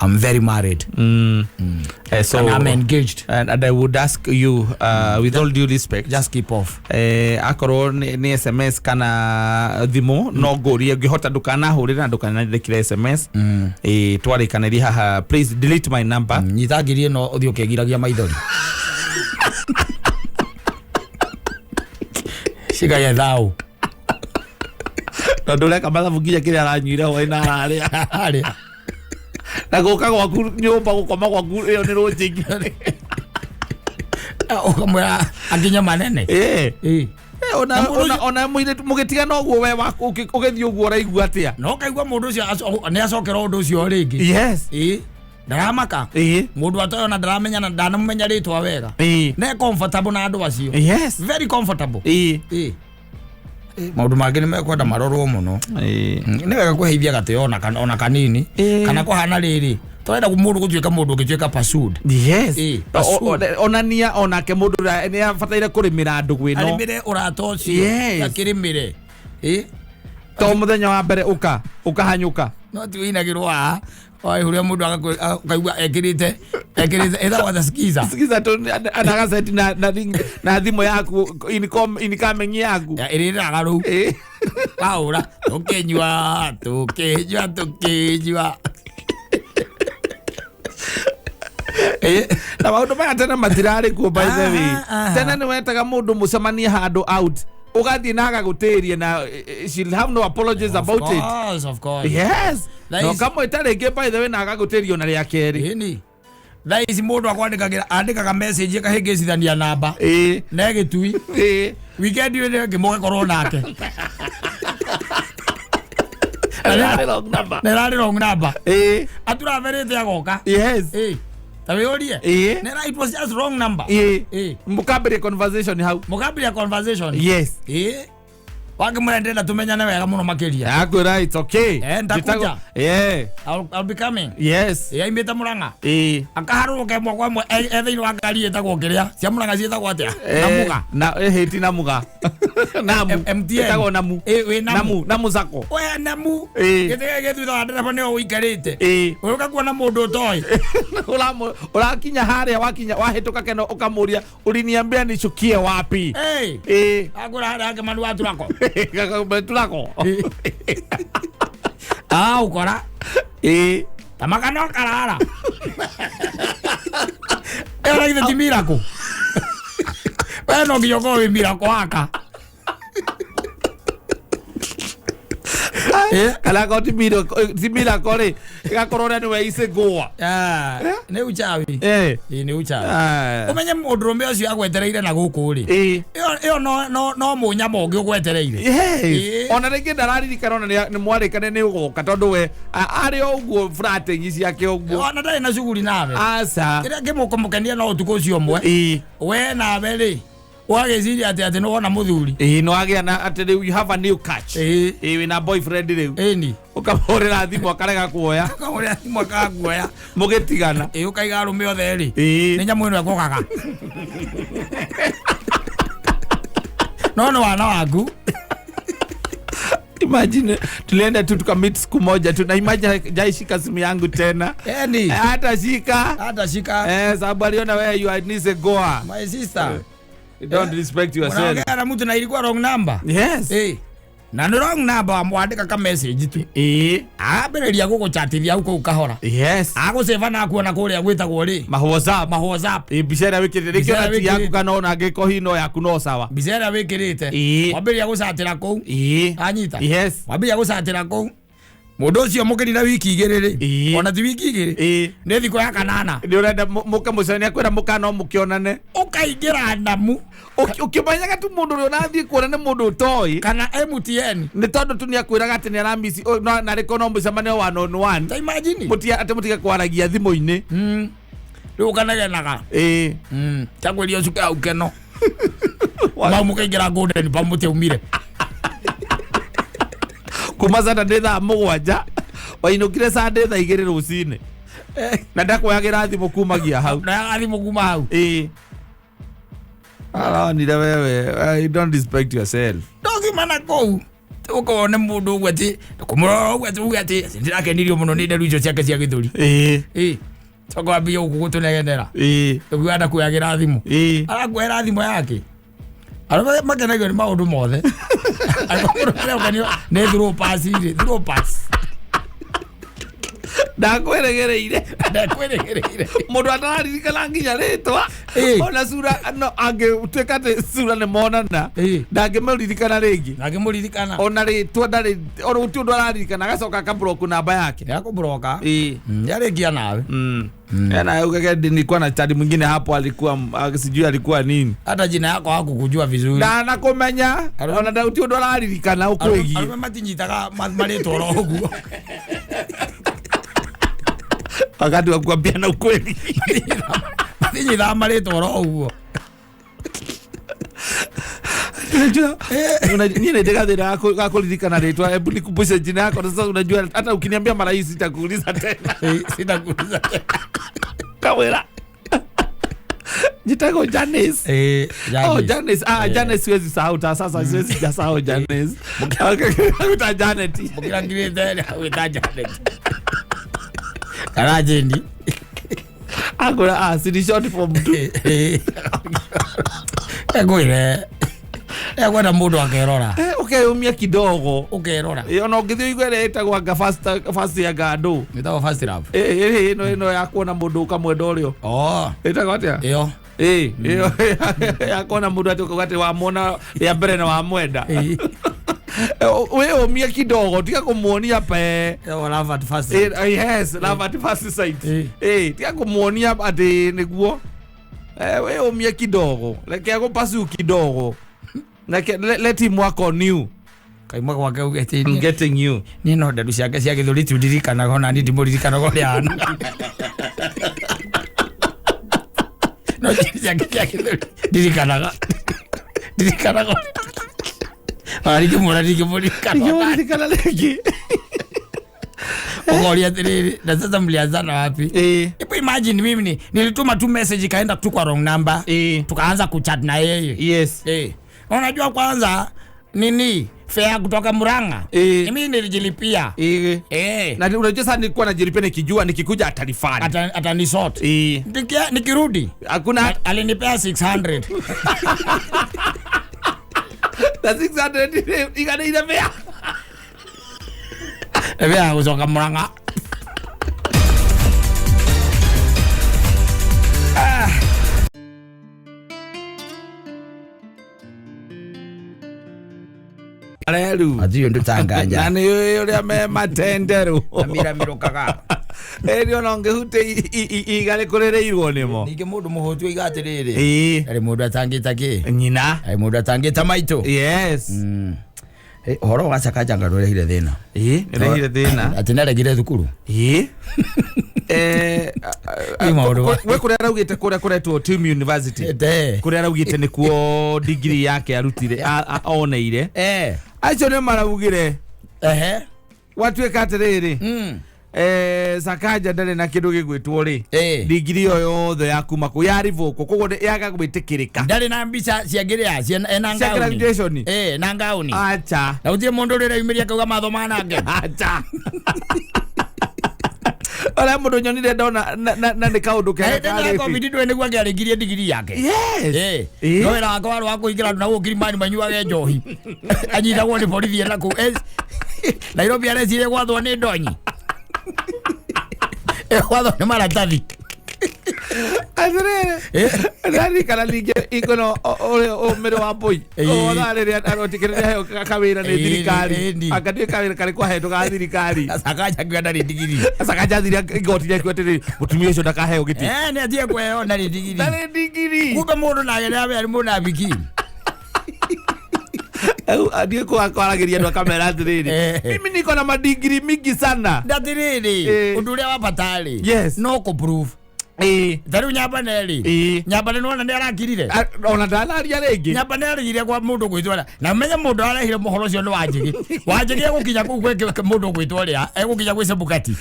I'm very married. So And I'm engaged. And I would ask you with all due respect, just keep off. Akorwo nĩ SMS kana thimũ, no ngũrie ngĩhota ndũkanahũrĩre na ndũkanandĩkĩre SMS. Twarĩkanĩrie haha, please delete my number. Nyita ngiri ĩno ũthiĩ ũkĩgiragia maithori. Cigaye thau. Tondũ ũreka mathabu nginya kĩrĩa aranyuire hwaĩ na ararĩa. Arĩa. Na gũka gwaku nyũmba gũkoma gwaku ĩyo nĩ rũnjingi. Ũkamwĩra akinye manene. Ona Na mũndũ ũcio- ona mũirĩtu mũgĩtigana ũguo we waku ũgĩthiĩ ũguo ũraigua atĩa? No kaigua mũndũ ũcio nĩ acokera ũndũ ũcio rĩngĩ. Yes. Ndaramaka. Mũndũ atoĩ ona ndaramenya na ndanamũmenya rĩtwa wega. Ne comfortable na andũ acio. Yes. Very comfortable. Maũndũ mangĩ nĩ mekwenda marorwo mũno. Nĩ wega kũheithia gatĩo ona kanini. Kana kũhana rĩrĩ. Tũrenda mũndũ gũtuĩka mũndũ ũngĩtuĩka pursued. Yes. Pursued. Onania onake mũndũ ũrĩa nĩ abataire kũrĩmĩra ndũgũ ĩno. Arĩmĩre ũrata ũcio. Yes. Akĩrĩmĩre. To mũthenya wa mbere ũkahanyũka. No ti wĩinagĩrwo haha. Oi, ũrĩa mũndũ ũkaigua ekĩrĩte ĩtagwo atĩa skiza. Skiza tu ana gazeti na thimũ yaku incoming yaku. Ya, ĩrĩrĩraga rũu. Wahũra, tũkĩnyua, tũkĩnyua, tũkĩnyua. Na maũndũ maya tene matirarĩ kuo, by the way. Tene nĩ wetaga mũndũ mũcemanie handũ out, ũgathiĩ na agagũtĩria na she'll have no apologies about it. Of course, of course. Yes. That Na is- ũkamwĩta rĩngĩ by the way na agagũtĩria ona rĩa kerĩ. Ĩni. Thaa ici mũndũ akwandĩkagĩra andĩkaga message ĩkahĩngĩcithania namba. Na ĩgĩtui. Weekend ĩyo ĩngĩ mũgakorwo nake. Ĩrarĩ wrong number. Na ĩrarĩ wrong number. Aturaberĩte agoka. Yes. Ta wĩũrie. Na it was just wrong number. Mũkambĩrĩria conversation hau. Mũkambĩrĩria conversation. Yes. Wakĩmwĩra ndĩrenda tũmenyane wega mũno makĩria. Akwĩra it's okay. Nitakuja. Njĩtagwo- I'll be coming. Yes. Aimĩte Mũrang'a. Akaharũrũka ĩmwe kwa ĩmwe e thĩinĩ wa ngari ĩtagwo kĩrĩa. Cia Mũrang'a ciĩtagwo atĩa? Namuga. Na hĩti Namuga. Namu. MTN. Ĩtagwo Namu. Wĩ Namu. Namu, Namu Sacco. We Namu. Gĩtĩ gĩkĩ gĩ thutha wa ndereba nĩwe ũikarĩte. Ũgĩũka kuona mũndũ ũtoĩ. Ũrakinya harĩa wakinya wahĩtũka keno ũkamũria uliniambia nishukie wapi? Akwĩra harĩa hake manu wa Turako. Turako. Ũkora. Ta makano karara. Ĩyo na githĩ ti miracle. We no nginya ũkorwo wĩ miracle waka. Kana akorwo ti miracle, ti miracle rĩ, ĩgakorwo ũrĩa nĩwe icĩngũa. Nĩ uchawi. Nĩ uchawi. Ũmenye mũndũrũme ũcio agwetereire na gũkũ rĩ. Ĩyo no mũnyama ũngĩ ũgwetereire. Yes. Ona rĩngĩ ndararirikana ona nĩ mwarĩkane nĩ ũgoka tondũ we arĩ o ũguo flatting ciake ũguo. Ona ndarĩ na cuguri nawe. Aca. Kĩrĩa kĩmũkũmũkenia no ũtukũ ũcio ũmwe. We nawe rĩ, ũgagĩciria atĩ nĩ wona mũthuri. Nĩ wagĩa na atĩ rĩu you have a new catch. Wĩna boyfriend rĩu. Ĩni. Ũkamũhũrĩra thimũ akarega kuoya. Ũkamũhũrĩra thimũ akaga kuoya. Mũgĩtigana. Ũkaiga arũme othe rĩ. Nĩ nyamũ ĩno ĩkũgaga. No nĩ wana waku. Imagine tulienda tu tukamit siku moja tu na imagine hajaishika simu yangu tena. Eni. Hata shika. Hata shika. Sababu aliona wewe you are nice goer. My sister. You don't respect yourself. Unaongea na mtu na ilikuwa wrong number. Yes. Na ni wrong number wamwandika ka message tu. Ambĩrĩria gũgũchatithia hau kũu kahora. Yes. Agũcĩva na akuona kũrĩa gwĩtagwo rĩ. Ma WhatsApp. Ma WhatsApp. Mbica ĩrĩa wĩkĩrĩte, Mbica rĩngĩ ona ĩrĩa ti yaku wĩkĩrĩte. kana ona angĩkorwo hihi no yaku no sawa. Mbica ĩrĩa wĩkĩrĩte. Wambĩrĩria gũcatĩra kũu. Anyita. Yes. Wambĩrĩria gũcatĩra kũu. Mũndũ ũcio mũkĩrira wiki igĩrĩ rĩ. Ona ti wiki igĩrĩ. Nĩ thikũ ya kanana. Nĩ ũrenda mũke mũcemanie, akwĩra mũka no mũkĩonane. Ũkaingĩra ndamu. Ũkĩmenyaga tu mũndũ ũrĩa ũrathiĩ kuona nĩ mũndũ ũtoĩ. Kana MTN. Nĩ tondũ tu nĩakwĩraga atĩ nĩaramisi, na rĩko no mũcemanio one on one. Ta imagine. Atĩ mũtige kwaragia thimũ-inĩ. Rĩu ũkanegenaga. Takwĩria ũcuke hau keno. Mau mũkaingĩra Golden Palm mũtiaumire. Kuma Saturday thaa mũgwanja, wainũkire Sunday thaa igĩrĩ rũcinĩ. Na ndakuoyagĩra thimũ kumagia hau. Ndaoyaga thimũ kuma hau. Aronire wewe, you don't respect yourself. Ndokiuma na kũu. Ũkone mũndũ ũguo atĩ kũmũrora ũguo atĩ uge atĩ ndĩrakenirio mũno nĩ nderu icio ciake cia gĩthũri. Ĩ coka wambie gũkũ gũtũnegenera. Ũguo anakuoyagĩra thimũ. Arakuoera thimũ yake. Arũme makenagio nĩ maũndũ mothe. Angĩkorwo mũndũ areũkanio nĩ through pass rĩ, through pass. Ndakwĩregereire. Ndakwĩrĩgĩrĩire. Mũndũ atararirikana nginya rĩtwa. Ona cura no angĩtuĩka atĩ cura nĩ monana, ndangĩmũririkana rĩngĩ. Ndangĩmũririkana. Ona rĩtwa ndarĩ, ona gũtirĩ ũndũ araririkana, agacoka akablock namba yake. Nĩakũbloka. Yarĩkia nawe. Na ugege nilikuwa na chadi mwingine hapo alikuwa sijui alikuwa nini. Hata jina yako hakukujua vizuri. Ndanakumenya ona ndauti ũndũ araririkana ũkwĩgiĩ. Arũme matinyitaga marĩtwa oro ũguo. Wakati wa kuambiana ukweli. Matinyitaga marĩtwa oro ũguo. Unajua, niĩ nĩ ndĩ gathĩna ga kũririkana rĩtwa. Hebu nikumbushe jina yako. Sasa unajua hata ukiniambia mara hii sitakuuliza tena. Sitakuuliza tena. Kawera. Njĩtagwo Janice. Janice. Oh, Janice. Ah, Janice siwezi sahau ta sasa siwezi sahau Janice. Akuta Janet. Mũkĩra ngirĩte gwĩta Janet. Kana Jeni. Akura ah, si short form tu. Ekwĩre. Ekwenda mũndũ akerora. Ũkeyũmia kidogo. Ũkerora. Ona ũngĩthiĩ ũigue ĩrĩa ĩtagwo anga first ya ngandũ. Ĩtagwo first love. Ĩno ĩno ya kuona mũndũ ũkamwenda ũrĩo. Oh. Ĩtagwo atĩa? Ĩyo. Ĩyo ya kuona mũndũ atĩ ũkauga atĩ wamwona rĩa mbere na wamwenda. Wĩyũmie kidogo, tiga kũmuonia pe. Ĩyo love at first sight. Yes, love at first sight. Tiga kũmuonia atĩ nĩguo. Wĩyũmie kidogo, reke agũpasu kidogo. Like, let him work on you. Kaimwa gwake uge atĩ I'm getting you. Niĩ no nderu ciake cia gĩthũri tu ndirikanaga ona niĩ ndimũririkanaga ũrĩa ahana. No ciake cia gĩthũri ndirikanaga. Ndirikanaga. Ona ndingĩmuona ndingĩmũririkana. Ndingĩmũririkana rĩngĩ. Ũkoria atĩrĩrĩ, na sasa mlianzana wapi? Hebu imagine mimi nilituma tu message ikaenda tu kwa wrong number. Tukaanza kuchat na yeye. Yes. Unajua kwanza nini fare kutoka Murang'a? Mimi nilijilipia. Na unajua sasa nilikuwa najilipia nikijua nikikuja atalifanya. Atanisort. Nikirudi. Hakuna alinipea 600. Na 600 igana ile fare. Fare kutoka Murang'a. Areru. Athiyo ndutanganya. Na nĩ ũĩ ũrĩa me matenderũ. Amira mirukaga. Ĩri ona ũngĩhute iga rĩkũrĩrĩirwo nĩmo. Ningĩ mũndũ mũhũtu oiga atĩrĩrĩ. Arĩ mũndũ atangĩta kĩ? Nyina. Arĩ mũndũ atangĩta maitũ. Yes. Ũhoro wa Sakaja nga ndũrehire thĩna. Nĩrehire thĩna. Atĩ nĩaregire thukuru. We kũrĩa araugĩte kũrĩa kũretwo Team University. Kũrĩa araugĩte nĩkuo degree yake arutire, oneire. Acio nĩ maraugire. Gwatuĩka atĩrĩrĩ. Sakaja ndarĩ na kĩndũ gĩgwĩtwo rĩ. Degree ĩyo yothe ya kuma kũu yarivũkwo, koguo yaga gwĩtĩkĩrĩka. Ndarĩ na mbica cia ngĩrĩa, cia ena Cia ngauni. graduation? Na ngauni. Acha. Na gũtirĩ mũndũ ũrĩa ũraumĩria akauga mathomaga nake. Acha. Ũrĩa mũndũ nyonire ndona na nĩ kaũndũ kega Hĩndĩ ĩrĩa karĩ. COVID ndũĩ nĩguo angĩarĩkirie digiri yake. Yes. No wĩra wake warĩ wa kũingĩra andũ na gũkũ Kilimani manyuage njohi. Anyitagwo nĩ borithi ena kũu. Nairobi areciria gwathwo nĩ ndonyi. Gwathwo nĩ maratathi. Atĩrĩrĩ, ndarikana ningĩ ikono ũrĩa ũmĩrĩ wa mbũi. Ona rĩrĩa arotikĩrĩria heo kawĩra nĩ thirikari. Akathiĩ kawĩra karĩ kwa hetũ ga thirikari. Sakaja akiuga ndarĩ ndigiri. Sakaja athire igoti-inĩ akiuga atĩrĩrĩ, mũtumia ũcio ndakaheo gĩtĩ. Nĩ atige kũheo ndarĩ ndigiri. Ndarĩ ndigiri. Kumbe mũndũ nake nĩ arĩ mũnabiki. Au, ndiĩ kwaragĩria andũ akamera atĩrĩrĩ, mimi niko na madigiri mingi sana. Ndatĩrĩrĩ, ũndũ ũrĩa wa bata rĩ, Yes. no kũ prove. Ta rĩu Nyambane rĩ, Nyambane nĩwona nĩ arakirire. Ona ndanaria rĩngĩ. Nyambane arĩire kwa mũndũ gwĩtwo ũrĩa, na menye mũndũ arehire mũhoro ũcio nĩ Wanjĩgĩ. Wanjĩgĩ egũkinya kũu gwĩ mũndũ gwĩtwo ũrĩa, egũkinya gwĩ Chebukati.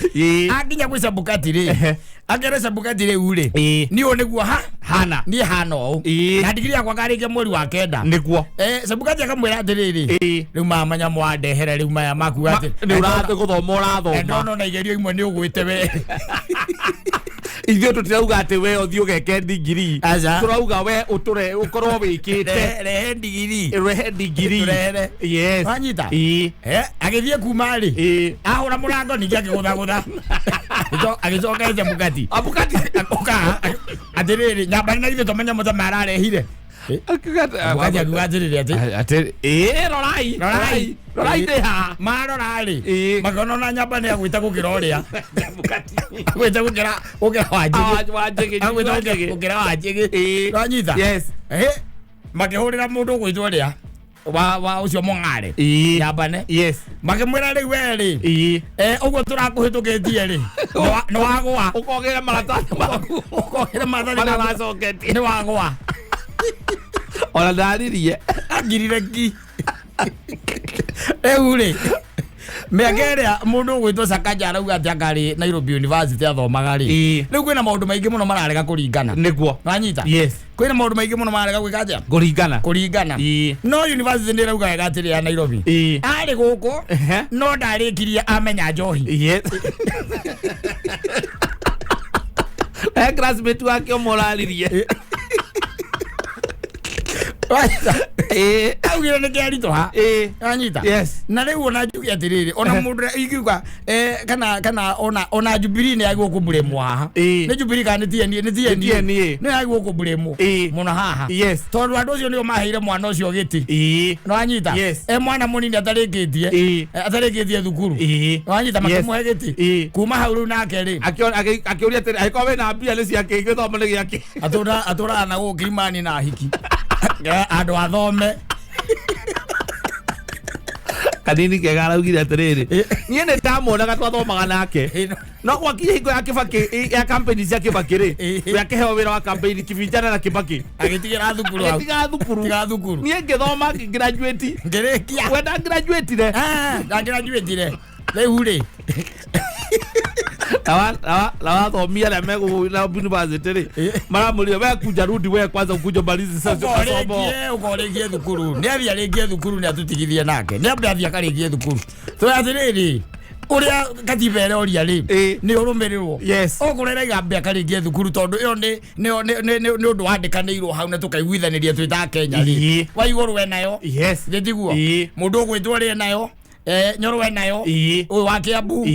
Akinya gwĩ Chebukati rĩ, akere Chebukati rĩu rĩ, niĩ ũyũ nĩguo ha Hana. Niĩ hana ũũ. Na ndigiri yakwa ngarĩkia mweri wa 9. Chebukati akamwĩra atĩrĩrĩ, rĩu mamanya mwandehere rĩu maya maku atĩ Nĩ ũrathiĩ gũthoma ũrathoma. Ndona ona igerio imwe nĩ ũgwĩte we. Ithuĩ tũtirauga atĩ we ũthiĩ ũgeke ndigiri. Aca. Tũrauga we ũtũre ũkorwo wĩkĩte. Rehe ndigiri. Rehe ndigiri. Tũrehere. Yes. Wanyita? Agĩthiĩ kuma rĩ, ahũra mũrango ningĩ akĩgũthagũtha. Agĩcoka Chebukati. Abukati. Ũka atĩrĩrĩ, Nyambane na ithuĩ tũmenye mũtama ararehire. Chebukati akiuga atĩrĩrĩ atĩ Atĩ rorai. Rorai. Rorai ndĩ haha. Marora rĩ, makĩona ona Nyambane agwĩte gũkĩra ũrĩa agwĩte gũkĩra Wanjĩgĩ. Wanjĩgĩ. Agwĩte gũkĩra Wanjĩgĩ. Wanyita? Yes. Makĩhũrĩra mũndũ ũgwĩtwo ũrĩa wa ũcio mũng'are Nyambane. Makĩmwĩra rĩu we rĩ, ũguo tũrakũhĩtũkĩtie rĩ, nĩ wagũa. Ũkogĩra maratathi maku. Ũkogĩra maratathi Marĩa maku. wacoketie. Nĩ wagũa. Ona ndaririe. Angirire ki. Rĩu rĩ, mĩaka ĩrĩa mũndũ ũgwĩtwo Sakaja arauga atĩ angarĩ Nairobi University athomaga rĩ, rĩu kwĩna maũndũ maingĩ mũno mararega kũringana. Nĩguo. Wanyita? Yes. Kwĩna maũndũ maingĩ mũno mararega gwĩka atĩa? Kũringana. Kũringana. No university nĩ ĩrauga wega atĩrĩ ya Nairobi. Arĩ gũkũ, no ndarĩkirie amenya njohi. Yes. Classmate wake ũmwe ũraririe. Wanyita? Augire nĩ kĩaritũha. Wanyita? Yes. Na rĩu ona njuge atĩrĩrĩ, ona mũndũ ũrĩa ingiuga, kana ona Jubilee nĩ yagĩrĩirwo kũmburĩmwo haha. Nĩ Jubilee kana nĩ TNA? Nĩ TNA. Nĩ TNA. Nĩ yagĩrĩirwo kũmburĩmwo mũno haha. Tondũ andũ acio nĩo maheire mwana ũcio gĩtĩ. Nĩ wanyita? Yes. Mwana mũnini atarĩkĩtie. Atarĩkĩtie thukuru. Nĩ wanyita? Makĩmũhe gĩtĩ. Kuma hau rĩu nake rĩ. Akĩũria atĩrĩ, angĩkorwo wĩna mbia nĩ ciake, gĩthomo nĩ gĩake. Atũraga na gũkũ Kilimani na hiki. Andũ athome. Kanini kega araugire atĩrĩrĩ, niĩ nĩ ndamuonaga twathomaga nake, no gwakinya hingo ya Kibaki, ya campaign cia Kibaki rĩ, we akĩheo wĩra wa campaign kibinjana na Kibaki. Agĩtigĩra thukuru hau. Agĩtiga thukuru. Tiga thukuru. Niĩ ngĩthoma ngĩgraduate. Ngĩrĩkia. We ndagraduatire. Ndagraduatire. Rĩu rĩ. Na wathomia arĩa megũgũ na university rĩ, maramũria we kuja rudi we kwanza ukuja malizi sasa masomo. Ũkorĩkie thukuru. Nĩ athiĩ arĩkie thukuru nĩ atũtigithie nake. Nĩ ambe athiĩ akarĩkie thukuru. Tũĩ atĩrĩrĩ, ũrĩa katiba ĩroria rĩ, nĩ ũrũmĩrĩrwo. Okorwo ĩraiga ambe akarĩkie thukuru tondũ ĩyo nĩ ũndũ wandĩkanĩirwo hau na tũkaiguithanĩria twĩ ta Kenya rĩ. Wa igũrũ enayo. Nĩ tiguo? Mũndũ ũgwĩtwo ũrĩa enayo. Nyoro enayo. Ũyũ wa Kiambu.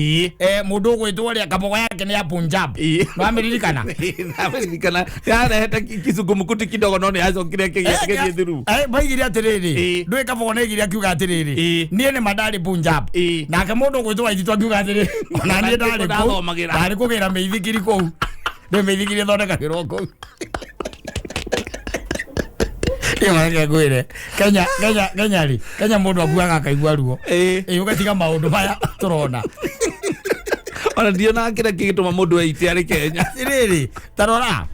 Mũndũ ũgwĩtwo ũrĩa kabogo yake nĩ ya Punjab. Nĩwamĩririkana? Nĩwamĩririkana. Yarehete kizungumkuti kidogo no nĩyacokire gĩthiĩ through. Maigire atĩrĩrĩ, ndũĩ kabogo nĩaigire akiuga atĩrĩrĩ, niĩ nĩ ma ndarĩ Punjab. Nake mũndũ ũgwĩtwo Waititu akiuga atĩrĩrĩ, ona niĩ ndarĩ kũu. Ndathomagĩra. Ndarĩ kũgĩra mĩithikiri kũu. Ndũĩ mĩithikiri ĩthondekagĩrwo kũu. Ĩyo reke ngwĩre, Kenya, Kenya, Kenya rĩ, Kenya mũndũ akuaga akaigua ruo. Ũgatiga maũndũ maya tũrona. Ona ndionaga kĩrĩa kĩgĩtũma mũndũ eite arĩ Kenya. Atĩrĩrĩ, ta rora.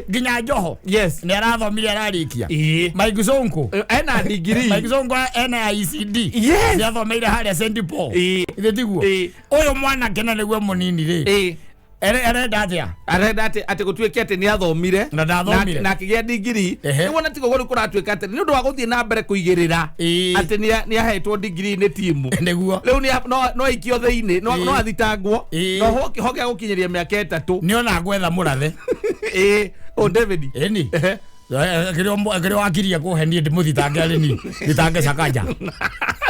Nginya Joho. Nĩ arathomire ararĩkia. Mike Sonko. Ena degree. Mike Sonko ena ya ECD. Nĩ athomeire harĩa Saint Paul. Ithe tiguo? Ũyũ mwanake na nĩguo mũnini rĩ. Arenda atĩa? Arenda atĩ gũtuĩke atĩ nĩ athomire. Na ndathomire. Na akĩgĩa degree. Nĩguo na tiguo rĩu kũratuĩka atĩ nĩ ũndũ wa gũthiĩ na mbere kũigĩrĩra atĩ nĩ ahetwo degree nĩ timu. Nĩguo. Rĩu no aikio thĩinĩ, no athitangwo. No hoke gũkinyĩria mĩaka 3. Nĩ ona gwetha mũrathe. O David. Ĩni. Kĩrĩa wakirie kũhenia ndĩmũthitange arĩ niĩ. Thitange Sakaja.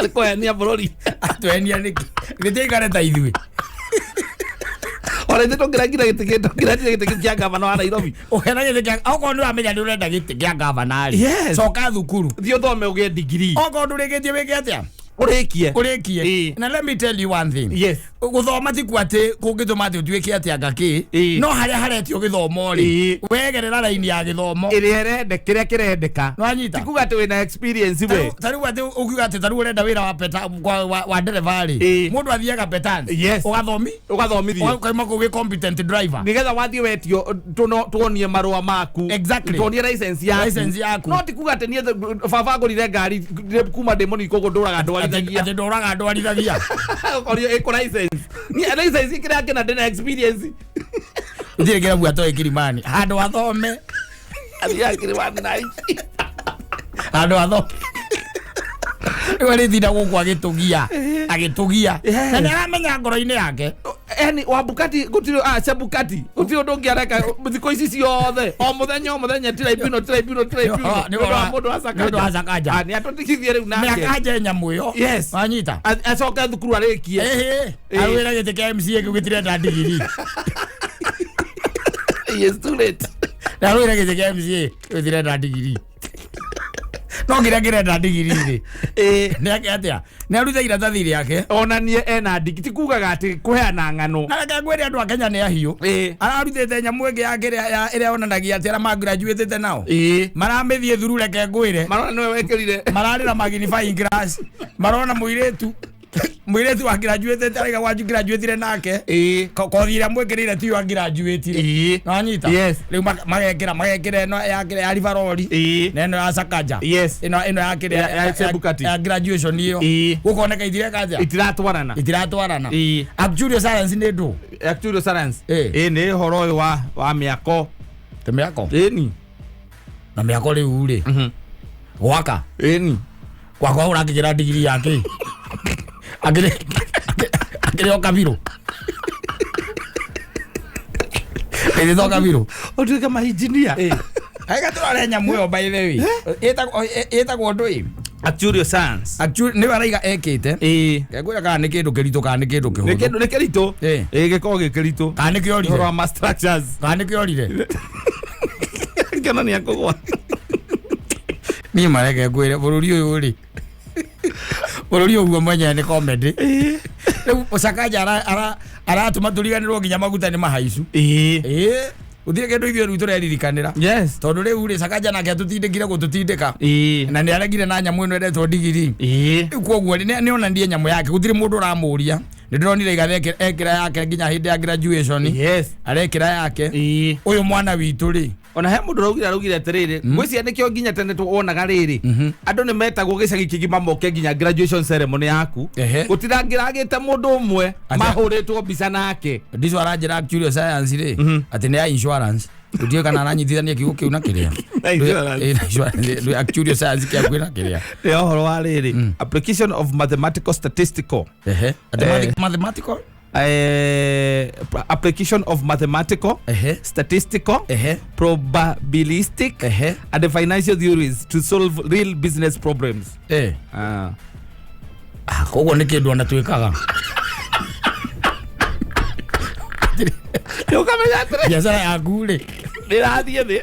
Arĩ kũhenia bũrũri. Atũhenia nĩkĩ? Gĩtiaikare ta ithuĩ. Ona ithuĩ tũngĩrangire gĩtĩ gĩkĩ, tũngĩrangire gĩtĩ kĩa gavana wa Nairobi. Ũhena gĩtĩ kĩa, okorwo nĩ ũramenya nĩ ũrenda gĩtĩ kĩa gavana rĩ, coka thukuru. Thiĩ ũthome ũgĩe degree. Okorwo ndũrĩkĩtie wĩke atĩa? Ũrĩkie. Ũrĩkie. Na let me tell you one thing. Gũthoma ti kuo atĩ kũngĩtũma atĩ ũtuĩke atĩ anga kĩ. No harĩa haretio gĩthomo rĩ, wegerera raini ya gĩthomo ĩrĩa ĩrende, kĩrĩa kĩrendeka. Nĩwanyita? Ti kuga atĩ wĩna experience we. Ta rĩu atĩ ũkiuga atĩ ta rĩu ũrenda wĩra wa peta wa ndereba rĩ, mũndũ athiaga petans, ũgathomi, ũgathomithio, ũkauma kũu wĩ competent driver. Nigetha wathiĩ wetio tuonie marũa maku. Tuonie license yaku. License yaku. No ti kuga atĩ niĩ baba ngũrire ngari kuma ndĩ mũnini, koguo ndũraga ndwarithagia. Atĩ ndũraga ndwarithagia. Ũkorio ĩkũ license, niĩ license kĩrĩa kĩna ndĩna experience. Gũtirĩ kĩrabu atoĩ Kilimani handũ athome. Athiaga Kilimani na ici. Handũ athome rĩu arĩtinda gũkũ agĩtũgia agĩtũgia, na nĩ aramenya ngoro-inĩ yake. Yani Wabukati gũtirĩ, ah, Chebukati gũtirĩ ũndũ ũngĩ areka thikũ ici ciothe, o mũthenya o mũthenya, tribunal, tribunal, tribunal. Nĩ nĩ ũndũ wa mũndũ wa nĩ ũndũ wa Sakaja. Ah, nĩ atũtigithie rĩu nake. Mĩaka nje nyamũ ĩyo. Wanyita? Acoke thukuru arĩkie. Ĩhĩ, arwĩra gĩtĩ kĩa MCA kĩu gĩtirenda ndigiri. He is too late. Arwĩra gĩtĩ kĩa MCA kĩu gĩtirenda ndigiri, no kĩrĩa kĩrenda ndigiri rĩ, nĩ ake atĩa nĩ arute iratathi rĩake. Onanie ena ndigi, ti kugaga atĩ kũheana ng'ano. Na reke ngwĩre, andũ a Kenya nĩ ahiũ. Ararutĩte nyamũ ĩngĩ ya kĩrĩa ĩrĩa yonanagia atĩ arĩa magraduĩtĩte nao maramĩthiĩ thuru, reke ngwĩre. Marona nĩwe wekĩrire. Mararĩra magnifying glass, marona mũirĩtu mũirĩtu wa graduĩtĩte araiga wa graduĩtire nake. Kothi ĩrĩa mwĩkĩrĩire tiyo agraduĩtire. Nĩwanyita? Yes. Rĩu magekĩra ĩno ya kĩrĩa ya Rivaroli na ĩno ya Sakaja, ĩno ya kĩrĩa Ya Chebukati. ya graduation ĩyo, gũkoneka itireka atĩa? Itiratwarana. Itiratwarana. Actuarial science nĩ ndũ? Actuarial science. Ĩĩ, nĩ ũhoro ũyũ wa mĩako. Te mĩako? Ĩni. Na mĩako rĩu rĩ, gwaka? Ĩni. Gwakwa ũrakĩgĩra ndigiri yake akĩrĩ akĩrĩ o kabirũ, ĩrĩ to kabirũ. Ũtuĩke mainjinia. Ega tũrore nyamũ ĩyo, by the way, ĩtagwo ndũĩ? Actuarial science. Nĩwe araiga ekĩte. Ngwĩra kana nĩ kĩndũ kĩritũ kana nĩ kĩndũ nĩ kĩhũthũ. Kĩndũ nĩ kĩritũ. Ĩĩ, gĩkoragwo gĩ kĩritũ. Kana nĩ ũhoro kĩorire. wa ma structures. Kana nĩ kĩorire. Kĩona nĩ akũgwa. Niĩ mareke ngwĩre, bũrũri ũyũ rĩ, bũrũri ũguo mwenyewe nĩ comedy. Rĩu Sakaja aratũma tũriganĩrwo nginya maguta nĩ mahaicu. Ĩĩ, gũtirĩ kĩndũ ithuĩ rĩu tũreririkanĩra, tondũ rĩu rĩ, Sakaja nake atũtindĩkire gũtũtindĩka, na nĩ aregire na nyamũ ĩno ĩretwo ndigiri. Rĩu koguo rĩ, nĩ onanie nyamũ yake, gũtirĩ mũndũ ũramũria. Nĩ ndĩronire Igathe ekĩra yake nginya hĩndĩ ya graduation. Arekĩra yake. Ũyũ mwana witũ rĩ, Ona he mũndũ araugire atĩrĩrĩ, ngwĩciria nĩkĩo nginya tene wonaga rĩrĩ, andũ nĩ metagwo gĩcagi kĩgima moke nginya graduation ceremony yaku. Gũtirangĩragĩte mũndũ ũmwe mahũrĩtwo mbica nake. Ndico aranjĩra actuarial science rĩ, atĩ nĩ ya insurance. Gũtiũĩ kana aranyitithania kiugo kĩu na kĩrĩa. Na insurance. Ĩ, na insurance. Ndũ- actuarial science kĩa kwĩna kĩrĩa. Nĩ ũhoro wa rĩrĩ, application of mathematical statistical Atĩ mathematical application of mathematical, statistical, probabilistic and financial theories to solve real business problems. Ah. Ah, koguo nĩ kĩndũ ona twĩkaga. Ũkamenya atĩrĩ, biacara yaku rĩ, nĩrathiĩ thĩ.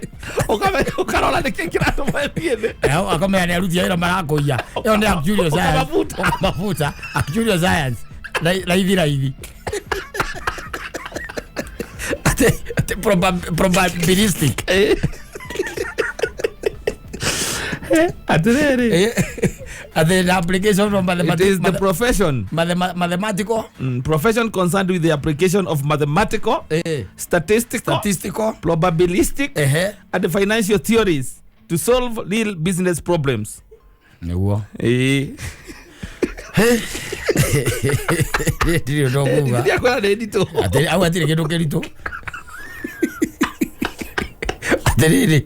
Ũkamenya, ũkarora nĩkĩ kĩratũma ĩthiĩ thĩ. Akamenya nĩ aruti a wĩra marakũiya. Ĩyo nĩ actuarial science. Ũkamabuta. Ũkamabuta. Actuarial science. Raithi raithi. Atĩ probabilistic. Atĩrĩrĩ, Atĩ the application of it is the profession mathematical profession concerned with the application of mathematical, statistical, statistical, probabilistic and financial theories to solve real business problems. Nĩguo. Ndirĩ ũndũ ũkuga. Ndiakwĩra nĩ nditũ. Atĩ au hatirĩ kĩndũ kĩritũ. Atĩrĩrĩ,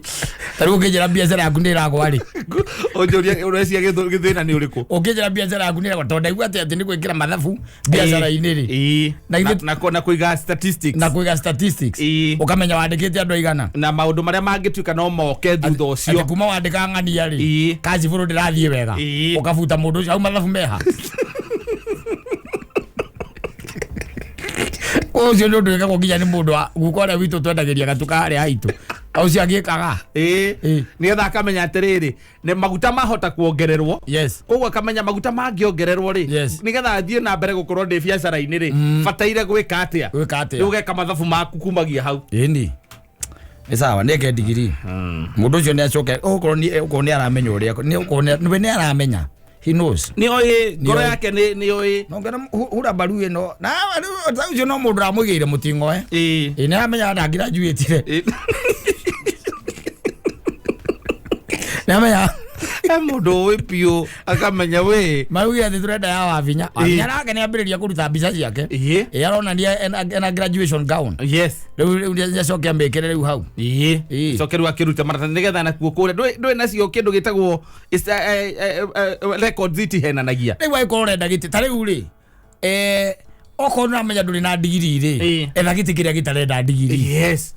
ta rĩu ũkĩnjĩra biacara yaku nĩ ĩragwa rĩ, Ũnjũrie ũreciria gĩthĩna nĩ ũrĩkũ? Ũkĩnjĩra biacara yaku nĩ ĩragwa, tondũ ndaigua atĩ nĩ gwĩkĩra mathabu biacara-inĩ rĩ, Na Na kũiga statistics. Na kũiga statistics, ũkamenya wandĩkĩte andũ aigana, na maũndũ marĩa mangĩtuĩka no moke thutha atĩ ũcio. Kuma wandĩka ng'ania rĩ, kaci bũrũ ndĩrathiĩ wega, ũkabuta mũndũ ũcio. Au mathabu meha? Ũcio nĩ ũndũ wĩkagwo nginya nĩ mũndũ wa guka ũrĩa witũ twendagĩria gatuka harĩa haitũ. Ũcio agĩkaga. Ĩĩ. Ĩĩ. Nĩgetha akamenya atĩrĩrĩ, nĩ maguta mahota kuongererwo. Koguo akamenya maguta mangĩongererwo rĩ, nĩgetha thiĩ na mbere gũkorwo ndĩ biacara-inĩ rĩ, bataire gwĩka atĩa? Gwĩka atĩa? Rĩu ũgeka mathabu maku kumagia hau. Ĩni. Nĩ sawa, nĩ eke ndigiri. Mũndũ ũcio nĩ acoke, okorwo nĩ okorwo nĩ aramenya ũrĩa, nĩ okorwo nĩ we nĩ aramenya. He knows. Nĩ oĩ ngoro Nĩoĩ. yake nĩ oĩ. No ngena hura mbaru ĩno. Na rĩu ta ũcio no mũndũ ũramũigĩire mũting'oe. Ĩĩ. Ĩ nĩ aramenya ndangirajuĩtire. Ĩĩ. Nĩ amenya He mũndũ ũĩ biũ akamenya we. Mauge atĩ tũrenda ya Wavinya. Wavinya nake nĩ ambĩrĩria kũruta mbica ciake. Ĩĩ. Ĩ aronania ena graduation gown. Yes. Rĩu rĩu nĩacoke amĩkĩre rĩu hau. Ĩĩ. Ĩĩ. Coke rĩu akĩrute maratathi nĩgetha nakuo kũrĩa ndũĩ nacio kĩndũ gĩtagwo records itihenanagia. Rĩu angĩkorwo ũrenda gĩtĩ ta rĩu rĩ, okorwo nĩũramenya ndũrĩ na ndigiri rĩ, Ĩĩ. etha gĩtĩ kĩrĩa gĩtarenda ndigiri. Yes.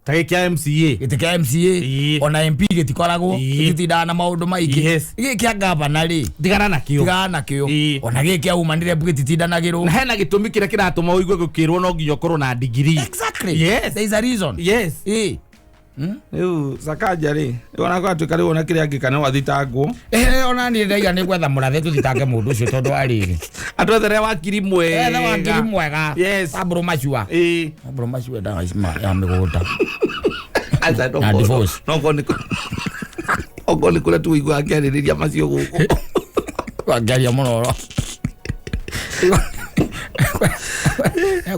Ta gĩkĩ kĩa MCA. Gĩtĩ kĩa MCA, Ĩĩ. ona MP gĩtikoragwo, Ĩĩ. gĩtitindaga na maũndũ maingĩ. Yes. Gĩkĩ kĩa gavana rĩ, Tigana nakĩo. tigana nakĩo. Ĩĩ. Ona gĩkĩ kĩa woman rep gĩtitindanagĩrwo. Na hena gĩtũmi kĩrĩa kĩratũma ũigue gũkĩrwo no nginya ũkorwo na ndigiri. Exactly. Yes. There is a reason. Yes. Ĩĩ. Rĩu Sakaja rĩ, rĩu ona gwatuĩka rĩu ona kĩrĩa angĩka no athitangwo. Ona niĩ ndaiga nĩ gwetha mũrathe tũthitange mũndũ ũcio tondũ wa rĩrĩ. Atwethere wakiri mwega. Ethe wakiri mwega. Yes. Pablo Machua. Ĩĩ. Pablo Machua ndawa ici ya mĩgũnda. Aca, no Na korwo- divorce. no korwo nĩ okorwo nĩ kũrĩa tũiguaga akĩarĩrĩria macio gũkũ. Wangaria mũno oro.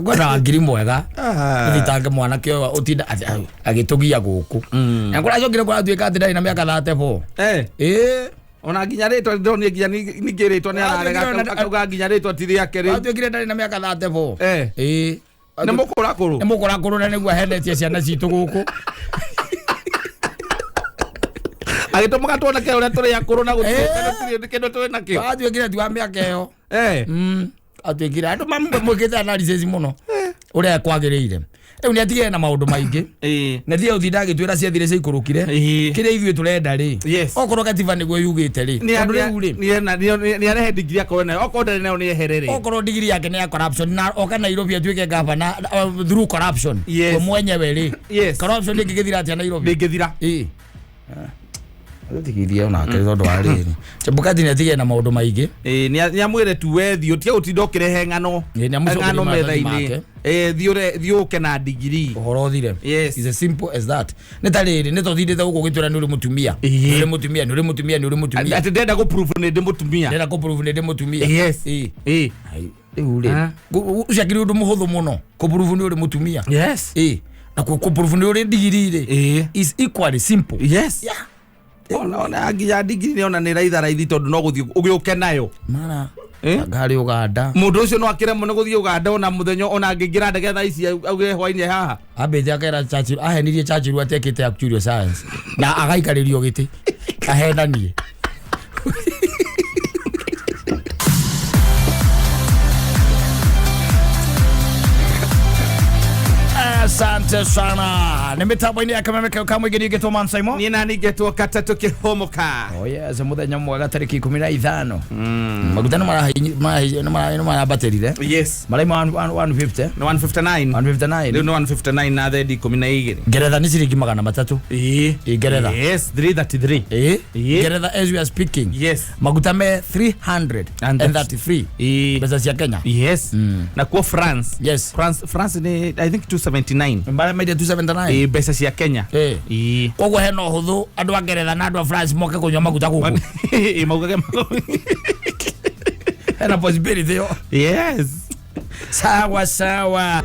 Ngwenda wakiri mwega. Tũthitange mwanake ũyũ ũtinda agĩtũgia gũkũ. Na kũracokire kũratuĩka atĩ ndarĩ na mĩaka 34. Ĩĩ. Ona nginya rĩtwa ndĩronire nginya ningĩ rĩtwa nĩ ararega, akauga nginya rĩtwa ti rĩake rĩu. Atuĩkire ndarĩ na mĩaka 34. Ĩĩ. Nĩ mũkũrakũrũ. Nĩ mũkũrakũrũ na nĩguo ahenetie ciana citũ gũkũ. Agĩtũmaga tuoneke ũrĩa tũrĩ akũrũ na gũtirĩ kĩndũ tũrĩ nakĩo. Atuĩkire ti wa mĩaka ĩyo. Atuĩkire andũ mamwĩkĩte analysis mũno ũrĩa kwagĩrĩire. Rĩu nĩ atigire na maũndũ maingĩ. Na thiĩ ũtinda agĩtwĩra ciathire ciaikũrũkire. Kĩrĩa ithuĩ tũrenda rĩ. Okorwo gatiba nĩguo yugĩte rĩ. Tondũ rĩu rĩ. Nĩ arehe ndigiri akorwo nayo. Okorwo ndarĩ nayo nĩ ehere rĩ. Okorwo ndigiri yake nĩ ya corruption na oka Nairobi atuĩke gavana through corruption. We mwenyewe rĩ. Corruption ĩngĩgĩthira atĩa Nairobi? Ndĩngĩthira. Ĩĩ. Tigithia onake tondũ wa rĩrĩ. Chebukati nĩ atigire na maũndũ maingĩ. Ĩĩ, nĩ amwĩre tu we thiĩ ũtige gũtinda ũkĩrehe ng'ano. Ĩĩ, nĩ amũcokerie Ng'ano maratathi metha-inĩ. make. Ĩĩ, thiĩ ũke na ndigiri. Ũhoro ũthire. It's as simple as that. Nĩ ta rĩrĩ, nĩ tũthindĩte gũkũ ũgĩtwĩra nĩ ũrĩ mũtumia. Nĩ ũrĩ mũtumia, nĩ ũrĩ mũtumia, nĩ ũrĩ mũtumia. Atĩ ndĩrenda gũ-prove nĩ ndĩ mũtumia. Ndĩrenda gũ-prove nĩ ndĩ mũtumia. Ĩĩ. Ĩĩ. Ai, rĩu rĩ, ũcio akĩrĩ ũndũ mũhũthũ mũno kũ-prove nĩ ũrĩ mũtumia. Ĩĩ. Na kũ-prove nĩ ũrĩ ndigiri rĩ, is equally simple. Yeah. Ona nginya ndigiri nĩ ona nĩ raitha raithi tondũ no gũthiĩ ũgĩũke nayo. Mara. Ngari Uganda. Mũndũ ũcio no akĩremwo nĩ gũthiĩ Uganda ona mũthenya ona angĩingĩra ndege thaa ici auge hwainĩ haha. Ambĩte akera Churchill, ahenirie Churchill atĩ ekĩte actuarial science na agaikarĩrio gĩtĩ ahenanie. Asante sana. Nĩ mĩtambo-inĩ ya Kameme kau ka mũingĩ niĩ ngĩtwo Man Simon. Niĩ nani ngetwo Katatũ Kĩhũmũka. Oh yes, mũthenya mwega tarĩki 15. Maguta nĩ marambatĩrire. Yes. Maraima 150. Nĩ 159. 159. Rĩu nĩ 159 na thendi ikũmi na igĩrĩ. Ngeretha nĩ ciringi magana matatũ. Ĩĩ. Ĩĩ, Ngeretha. Yes, 333. Ĩĩ. Ĩĩ. Ngeretha as we are speaking. Yes. Maguta me 333. Ĩĩ. Mbeca cia Kenya. Yes. Na kuo France. Yes. France nĩ I think 279. Mbara media 279. Ĩĩ, mbeca cia Kenya. Ĩĩ. Ĩĩ. Koguo hena ũhũthũ andũ a Ngeretha na andũ a France moke kũnyua maguta gũkũ. Ĩĩ, maugage Hena possibility ĩyo. Yes. Sawa sawa.